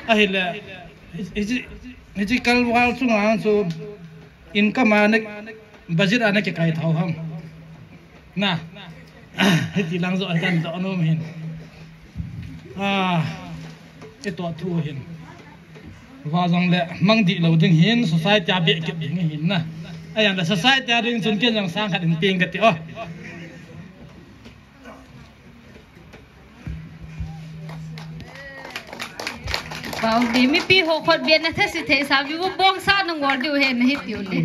Ahile, hiche, hiche kalval chunga chu income a na, budget a na kikai thou ham. Na, hiti lang jo kan jo nom hin. Ah, ito thu hin. Va jong le mang dih lou ding hin, society a beh kit ding hin na. Ayan le society a ding chun ken jong sang khat in peng kati o. Pau di mipi ho khut beh na thase thei sa, vivo bong sa na ngol diu ahi na hi tiu le.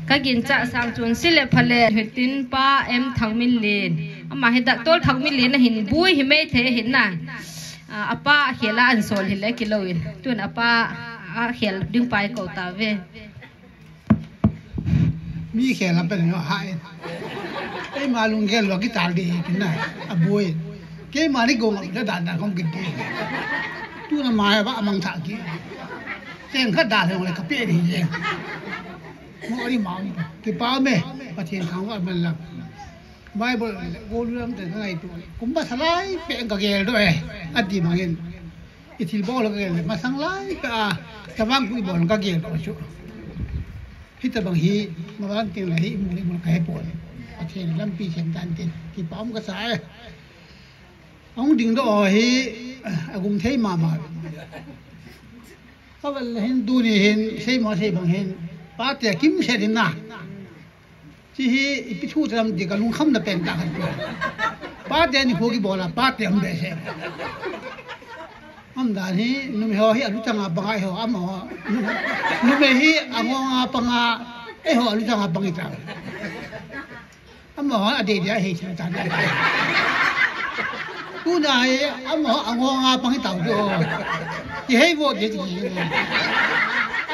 Ka gincha sang chun si le pha le hitin Pa M Thangminlen. Ama hi Doctor Thangminlen ahin bui hi mai thei hin na. A, apa khel a an sol hi le kilou in. Tun apa a khel ding pai ko tave. Mi khel a pen yo ha in. Ei ma lung khel lo ki tal di kin na. A bui. Kei ma ni gong da da da kong kin di. Tun ama ba amang tha ki. Seng khat da le ka pe di. Mo ri ma. Kipa ume. Pathen thangvah man lang. Bible le, golu lam te ngai tu. Kum ba salai pe ka gel doh e. Ati bangin. I thilbol ka gel le, masang lai pe a. Tabang ku i bol ka gel doh chu. Hitabang hi, ma bang ting le hi, mu le mu ka he pon. Pathen lampi sem tan tin. Kipa um ka sa e. Ahung ding doh hi, agum thei mama. Ka vel le hin tuni hin, sei mo sei bang hin. Pa te kim se din na. Chi hi ipi thu tam ti ka lungkham na pen ta kan. Pa te ni kho kibol a, pa te um behseh. Umdan hi, numei ho hi alu changa panga eiho, amaho. Numei hi angong a panga eiho alu changa pangi ta. Amaho adei dia hei thil ta. Tuna hi, amaho angong a pangi ta. Ti hei vo de ti.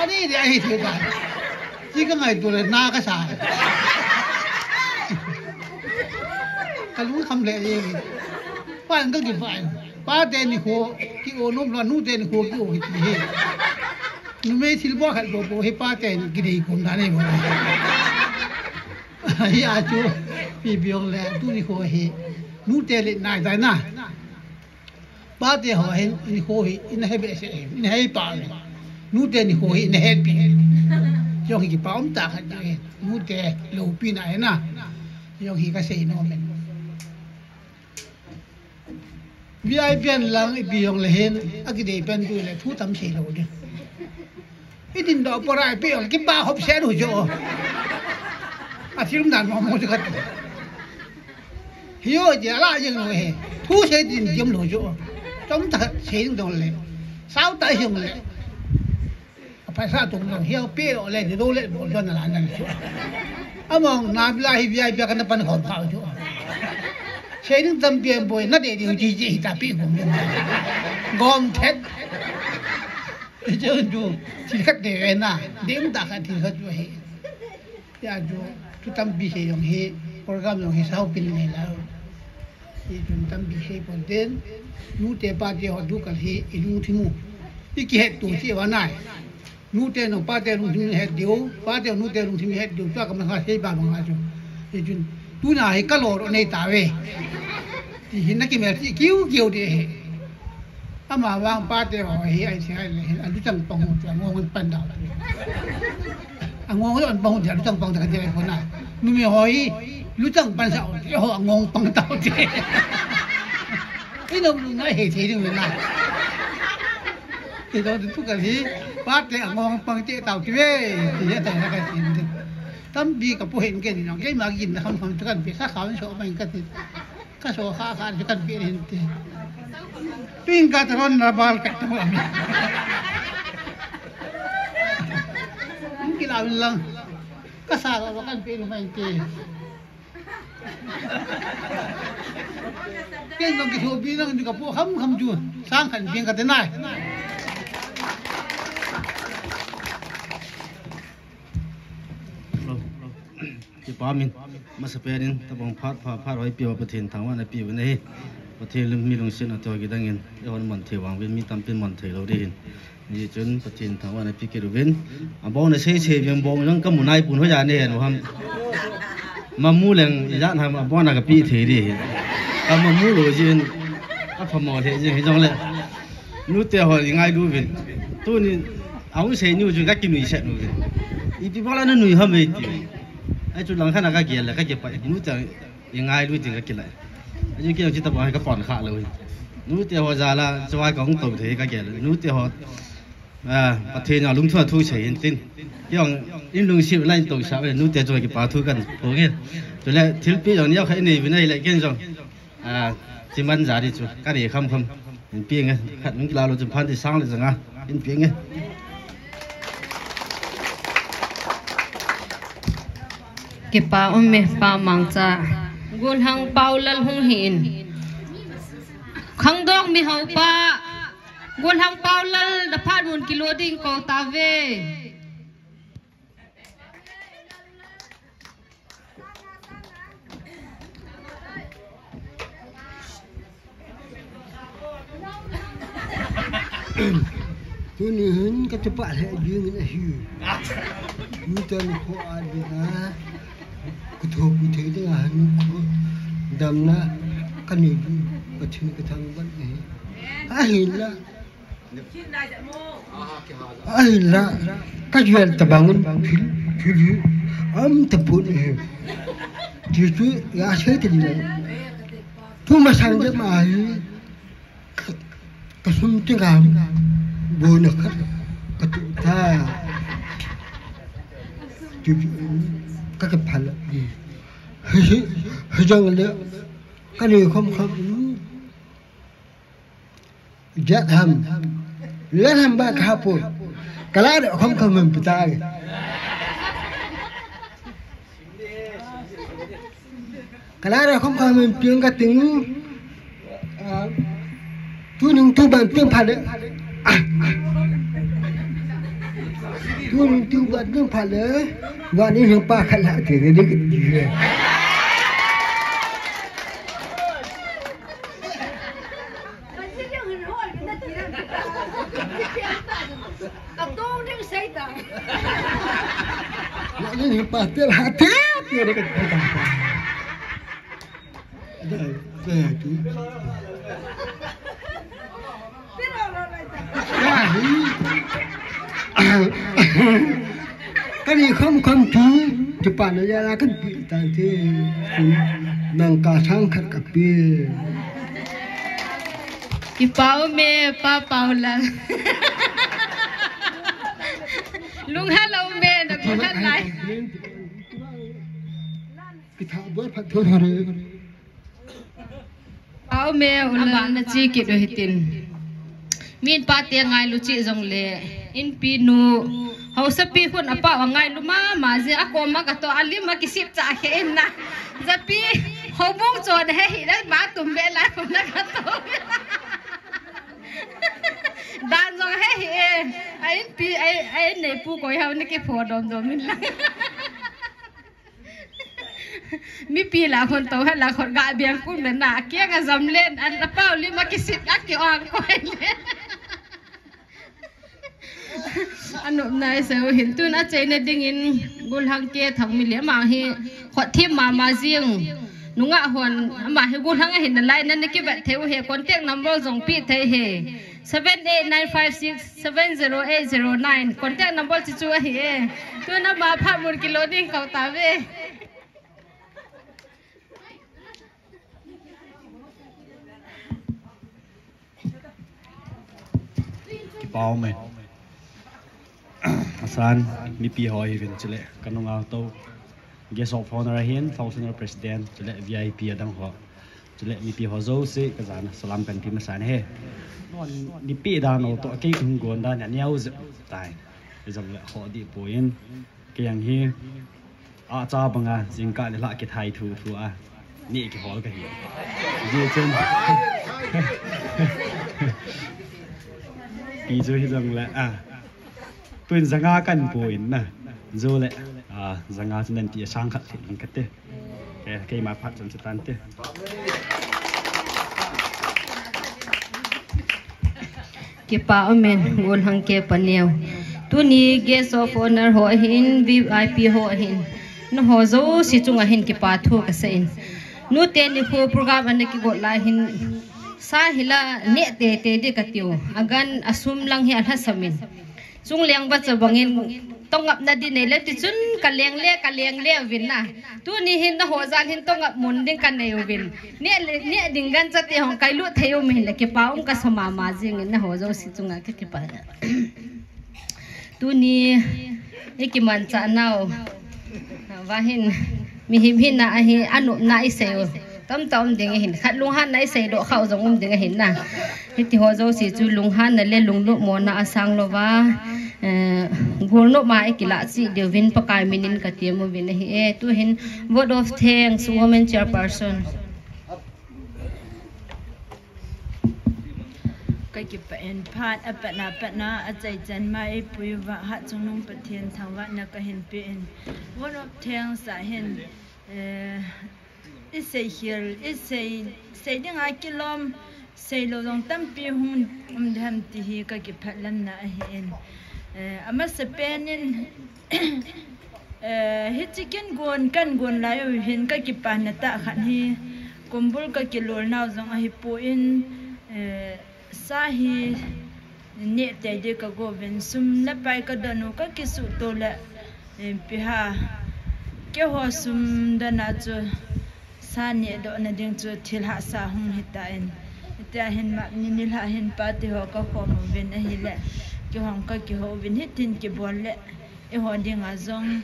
Adei dia hei thil ta. Chi ka ngaito le na ka sa. Ka lungkham le e. Pa ka kipa. Pa te ni kho ki o nom lo, nu te ni kho ki o ki ti hi. Numei thilbol khat bol bol hi pa te ni ki dei kon da nei bol. Hi a chu pi biong le tuni kho hi. Nu te le nai dai na. Pa te ho hin, ni kho hi, ina he behseh, ina he pa. Nu te ni kho hi, ina he pi. Jong hi kipa um tah khat jong hi. Nute loupina hi na. Jong hi kasei nom in. V I P hen lang ipi jong le hin, akidei pen tu le thu tam sei lou ding. Idin doh pora ipi jong le kipa hop se du jo. Athil um dan mo mo chu khat. Hi jo je la jeng lou he. Thu sei din jem lou jo. Tam ta sei ding dong le. Sao ta jong le. Phaisa tung dong hiau pe lo le, di lo le, bol don la nan chu. Among na bila hi V I P ka na pan khom phao chu. Sei ding tam pian boi, na de di ji ji ta pi gom. Gom thet. Chu chu, thi khat de na, dim ta khat thi khat chu hi. Ya chu, thu tampi sei jong hi, program jong hi sao pin nei la. Hichun tampi sei pon ten, nute pate ho dukal hi, i lungthim u. I kihet tu chi va nai. Nute no pate lungthim het diu, pate nute lungthim het diu, tua ka ma ha sei ba bang a chu. Hichun, tuna hi ka lo ro nei ta ve. Ti hin na kimel ti kiu kiu de he. Ama vang pate ho hi ai se ai le, a luchang pang ho chu angong pan dau. Angong an pang ho chu a luchang pang ta ka de ko na. Numei ho hi luchang pan sa ho angong pang tau te. Ino lu ngai he te ding na. Te do tu ka hi pate angong pang te tau te ve. Te ya ta na ka tin. Tampi ka pu hen ke ni no. Ke ma gin na kham kham tu kan pe sa kha so ma ka te. Ka so kha kha chu kan pe hin te. Ping ka taron na bal ka tu am. Ki la lang. Ka sa lo kan pe mai te. Ken jong ki so bi nang ka pu kham kham chu. Sang khan ping ka te nai. Kipa min, masa pen in, tabang phat, phat, phat hoi pia Pathen thangvahna pia u ahi. Pathen lung, mi lungsetna toh kidang in, eihon man thei vang uvin, mi tampin man thei lou ding ahin. Hichun Pathen thangvahna pe kit uvin. Abon a sei sei vin bong jong kamu nai pon hoiya nei hen u ham. Mamu leng ijat ham abon a kape thei ding ahi. Kamamu lou jeh in, aphamo lheh jeng hijongle. Nute ho i ngailu uvin. Tuni, ahung sei ni u chu ka kinuisat u uvin. Ipi bol a nanui ham e ti. Ahi chu langkhat a ka gel le ka kipah. Nute i ngailu tin ka kila. Ahi chu kei jong chu tabang hi ka pon kha lou hi. Nute ho jal a, chuva ka hung tou thei ka gel. Nute ho, ah, Pathen a lungthim a thu sei hin tin. Kei jong in lungset la in tousah ve, nute chu kipa thu kan phong e. Chule thilpeh jong neo khat i nei uvin ahile kei jong. Ah, chiman ja ding chu, ka nei kham kham. In pe nge, khat nung kila lou chun phan ti sang le janga. In pe nge. Kipa um e, Pa Mangcha. Golhang Paulal hung hi in. Khangdong mi haupa. Golhang Paulal, na phat mun kilo ding kou tave. Tuni hin ka chapa lheh jing in ahi. Mi tan kho a ding a. Ka thopi thei ding a hin kho damna ka nei ding. Pathen ka thangvah in ahi. Ahinla. Ahinla, ka jui tabang un thil, thil hi, am tapon e. Ti chu, ya sei te ding. Tu masang de ma hi, ka, ka sum te ga, bona khat, ka tu ta. Ti, ka ka phal. Hi, hi, hi jang le, ka nei khom khom. Jat ham. Len ham ba ka pu. Kala de khom khom ham pita ge. Kala de khom khom ham piang ka ting. Ah, tu nung tu ban ting pha de. Ah. Tu nung tu ban ting pha de. Wa ni nung pa khala te de de. Kani kham kham thu, kipana jala kan pi tante, nang ka sang khat ka pi. Kipa ume, Pa Paulal. Lunghan lou me, na lunghan lai. Kitha bol phat thor hare. Aw me, u la na chi kit u hitin. Min pa te ngailu chi jong le, inpi nu, hausapi khun apa a ngailu mama je, a kom a ka to, a lim a kisip cha khe in na. Japi, houbung chon he hi na, ba tum ve la khun na ka to. Dan jong he hi e, a inpi, a, a in nei pu koi hau ni ki pho dom dom in la. Mipi la khon to ha la khon ga biang kun men na, kia ga jam len, an ta pau li ma kisit a ki ong koi le. Anop nai se u hin tun a chei na ding in Gulhang K Thangmile ma hi khot thim mama jing. Nunga hon ama hi Gulhang a hin na lai na ni ki vet thei u he, contact number jong pi thei he. Seven eight nine five six seven zero eight zero nine. Contact number chu chu ahi e. Tuna ma pha mun kilo ding kau ta ve. Pau me. Asan, mipi ho hi vin chule, kanunga to. Guest of honor ahin, functional president, chule V I P adang ho. Chule mipi ho jouse, ka jana salam kan ti masan he. Non, nipi dan o to, kei kung gon dan, ya niau je. Tai. Ejam le ho di poin. Kei ang hi. A cha banga, jingkah le la kithai thu thu a. Ni kihol ka hi. Ji chen. Pi jo hi jong le, a. Tun janga kan pu in na. Jole, a, janga chu nan ti a sang khat thei in kate. Ke, keima phat chan chu tan te. Kipa umin, Gulhang K paneo. Tuni guest of honor ho ahin, V I P ho ahin. Na ho jouse chunga hin kipa thu ka sei in. Nute ni khu program ana kigot lai hin. Sa hila ne te te di ka tiu. Agan asum lang hi alha samin. Chung leng va cha bangin tongap na di nei le ti chun ka leng le, ka leng le uvin na. Tuni hin na ho jal hin tongap mun ding ka nei uvin. Ne le, ne ding gan cha te hong kai lut thei um hin le kipa um ka sa mama jing in na ho jouse chunga ka kipa da. Tuni i kiman cha nau. Va hin, mihem hin na ahi, anop na i sei u. Tam ta um ding ahin, khat lunghan na i sei doh khau jong um ding ahin na. Hiti ho jouse chu lunghan na le lungnop mo na a sang lou va. Eh, gulnop ma i kila chi diu vin Pakai minin ka ti mu vin ahi e. Tu hin vote of thanks, women chairperson. Ka kipa in phat a patna patna a chai chan ma i pui va ha chung nung Pathen thangvahna ka hin pe in. Vote of thanks a hin, eh, i sei khel, i sei, sei ding a kilom, sei lou jong tampi hung um dem ti hi ka kiphat lamna ahi in. Eh, a masa pen in, eh, hichi kin gon kan gon lai u hin ka kipana tah khat hi, kumbul ka kilol nau jong ahi pu in, eh, Sa hi ne tei di ka go vin sum le pai ka don u ka kisuh to le, eh, pi ha. Keiho sum don a chu sa ne doh na ding chu thil hahsa hung hi ta in. Tia hin ma ni nilhah hin party ho ka khom u vin ahi le. Keihon ka kihou vin hitin kibol le. Eiho ding a jong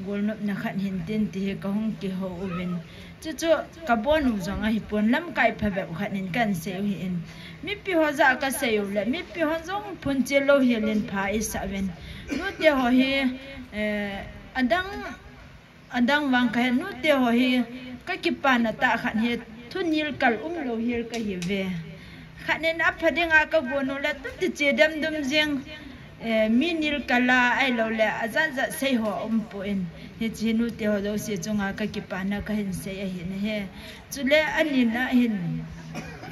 gulnopna khat hin tin ti hi ka hung kihou u vin. Chuchu ka bon u jong ahi pon lamkai phabep khat in kan sei u hi in. Mipi ho jah ka sei u le, mipi ho jong phun chil lou hel in pha i sa uvin. Nute ho hi, eh, adang, adang vang ka he, nute ho hi ka kipana tah khat hi thu nil kal um lou hel ka hi ve. Khat in a pha ding a ka gon u le tu ti che dem dum jing. Eh, mi nil kal a, ahilou le, ajat jat sei ho um poi. Hiche hi nute ho jouse chunga ka kipana ka hin sei ahi na he. Chule, ani na hin,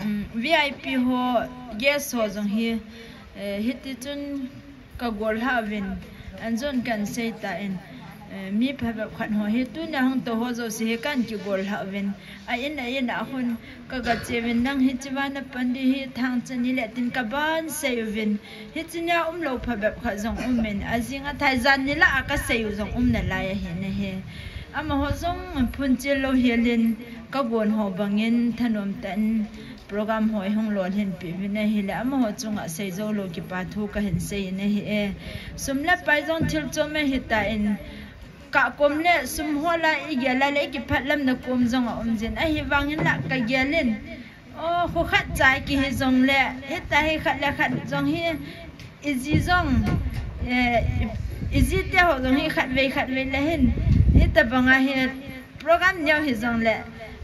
um, V I P ho, guest ho jong hi, eh, hiti chun ka gol ha uvin, an jon kan sei ta in. Eh, mi phabep khat ho hi tunia hung tou ho jouse hi kan kigol lha uvin. A in, a in a khun ka ga che uvin, nang hiche va na pan ding hi thangcha ni le tin ka ban sei uvin. Hiche nia umlou phabep khat jong um in, a jing a thai jan ni lah a ka sei u jong um nalai ahi na hi. Amaho jong phun chil lou hel in ka gon ho bang in thanom tah in program ho hung lolhin peh uvin ahile, amaho chunga sei jou lou kipa thu ka hin sei in ahi e. Sum le pai jong thil chom ahi tan, ka kom le sum ho la i gel a le i kiphat lam na kom jong a um jin ahi vang in la ka gel in. O, khu khat cha kihi jong le, hita hi khat le khat jong hi, i ji jong, eh, i, i ji te ho jong hi khat vei khat vei le hin, hita bang a hi, program neo hi jong le,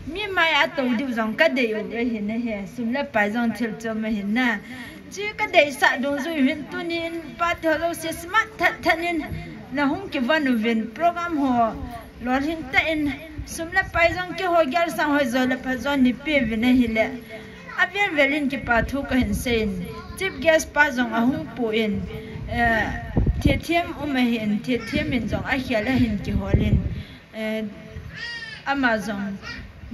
mi mai a tou diu jong ka dei u ahi na hi, sum le pai jong thil chom ahi na. Chi ka deisah dungjui uvin tunin, pa te ho jouse smart that that in, na hung kivon uvin, program ho lolhing tah in, sum le pai jong keiho gel sang hoi jo le pha jo nei peh uvin ahile, a vel vel in kipa thu ka hin sei in, chief guest pa jong a hung pu in, eh, thethem um ahin, thethem in jong a khel a hin kihol in, eh, ama jong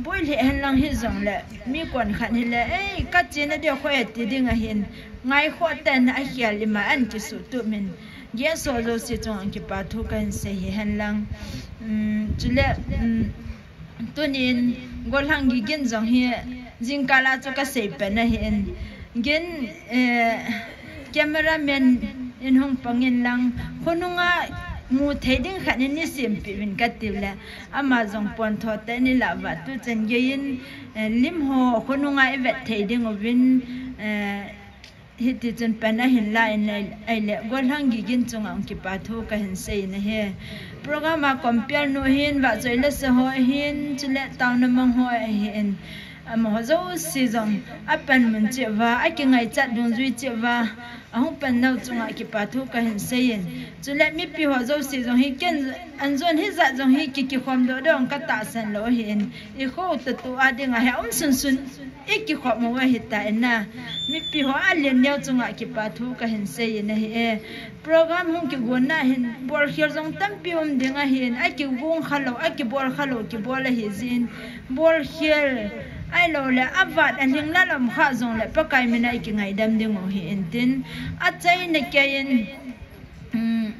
boi lheh hen lang hi jong le, mi kon khat hi le, "Ei, ka che na ding khoi," ti ding ahin, ngai khoh tah in a khel ima an kisutup in, guest ho jouse chunga kipa thu ka hin sei hi hen lang. Um, chule, um, tunin Golhang Gigin jong hi jingkal a chu ka sei pen ahin. Gin, eh, cameraman in hung pang in lang, khonung a mu thei ding khat in nei sem peh uvin ka tiu le, ama jong pon tho tah in i lah uva tu chan gei in, eh, lim ho khonung a i vet thei ding uvin, eh, hiti chun pen a hin la in ahile, Golhang Gigin chunga hung kipa thu ka hin sei in ahi. Program a compare nu hin, Vahchoi le Saho hin, chule Taona Mang ho ahin. Amaho jouse jong a panmun cheh uva, a kingaichat dungjui cheh uva, a hung pan nau chunga kipa thu ka hin sei in. Chule mipi ho jouse jong hi ken an jon hi jat jong hi ki, kikhom doh doh ka tahsan lou ahin. I kho tatu a ding a hi a um sun sun. I kikhom u ahi tan a. Mipi ho a len neo chunga kipa thu ka hin sei in ahi e. Program hung kigon na hin bol khel jong tampi um ding ahin, a kigon kha lou, a kibol kha lou, kibol ahi jin. Bol khel, ahilou le, a vat a lhing la lam kha jong le, Pakai min a i kingaidam ding u hi in tin. A chaina kei in, um,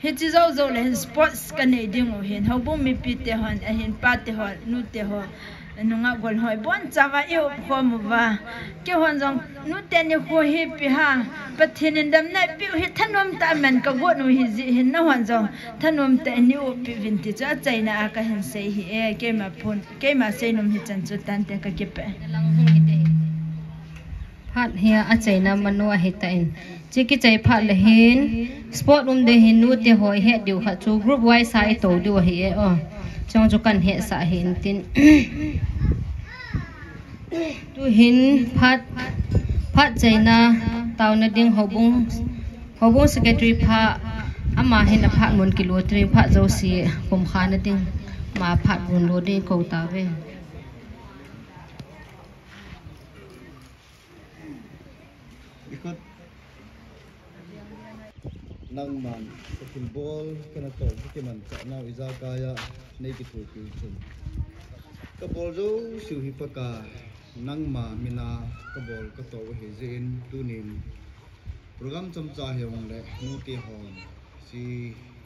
hiche jou jou le hin sports ka nei ding u hin, houbung mipi te hon, ahin pa te ho, nu te ho, nungah gol ho, ibon chauva i up khom uva. Keihon jong, nu te ni khu hi pi ha, Pathen in damna i piu hi thanom tah a man ka gon u hi jeh hin, nahon jong thanom tah in nei up pi uvin ti chu a chaina a ka hin sei hi e, keima phun, keima seinom hi chan chu tante ka kipe. Phat hi a chaina manu ahi tan. Chi kichai phat le hin, sport um ding hin nu te ho i het diu kha chu group wise a i tou diu ahi e o. Chong chu kan hetsah hi in tin. Tu hin phat, phat chaina taona ding houbung, houbung secretary pa, ama hin a phat mun kilo tring phat jouse pum kha na ding, ama phat mun lo ding kou tauve. Ikhat nangman ka thilbol ka na tou ka kimanchah nau ijakai a nei kithopi u chun ka bol jouse u hi Pakai nangma min a ka bol ka tou ahi jeh in tunin program chomcha hi hung le nu te hon Chi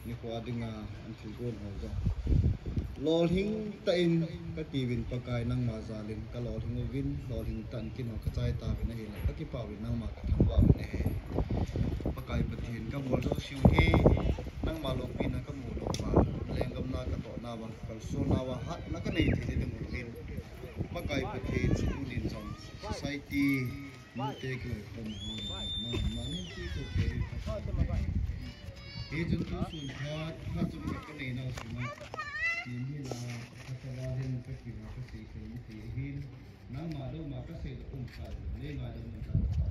nikho a dinga an thilgon ho jong lolhing tah in ka tiuvin Pakai nangma jal in ka lolhing uvin, lolhing tah in kin ho ka chai tauvin ahile ka kipah uvin nangma ka thangvah uvin ahi. Pakai Pathen ka bol jouse u hi nangma loupina ka mu lou uva, lenggam na ka toh nauva, ka kalson nauva, hatna ka nei thei ding uvin. Pakai Pathen chu tunin jong society Nute kiloikhom ho, nangma min ti ko pe. Hichun tusun phat, phat chom khat ka nei nau sunga. Ni mi la, ka sa va hin ka kiho ka sei sei ni ti hin. Nangma douma ka seidoh um kha, nei ngaidam un ka sa.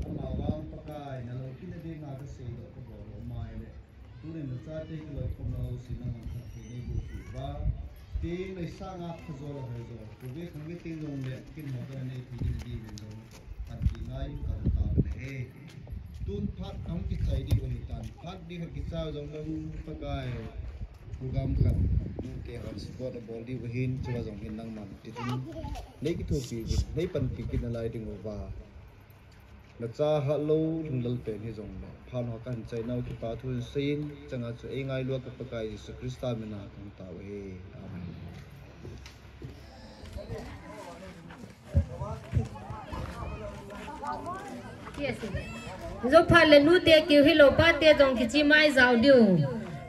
Ama vang Pakai, na loupina dinga ka seidoh ka bol lou mai le. Tunin nachate kiloikhomna ho sin nangman phatthei neiboh peh uva. Teng nei sanga phajo le hoijo. Khovei khangvei teng jongle kin ho kana nei thei ding nading in jong phatthei ngai ka taona ahi. Tun phat ahung kichai ding u ahitan. Phat Ni khat kicha jong nang Pakai program khat nute hon support abol diu ahin, chua jong hin nangman tichun nei kithopi uvin, nei panpi kit nalai ding uva. Nacha hatlou lungdal pen hijongle phat ho kahin chainau kipa thu hin seiyin, changa chu eingailu a ka Pakai Jesu Christa mina kahung tao ahi. Amen. Jou phat le nute kiu hilou, pate jong kichim a ijao diu.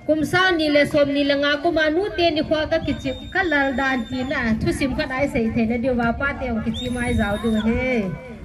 Kum sang ni le som ni le nga kum a nute nikho a ka kichim, ka lal dan tina thusim khat a isei theina diuva pate jong kichim a ijao diu ahi.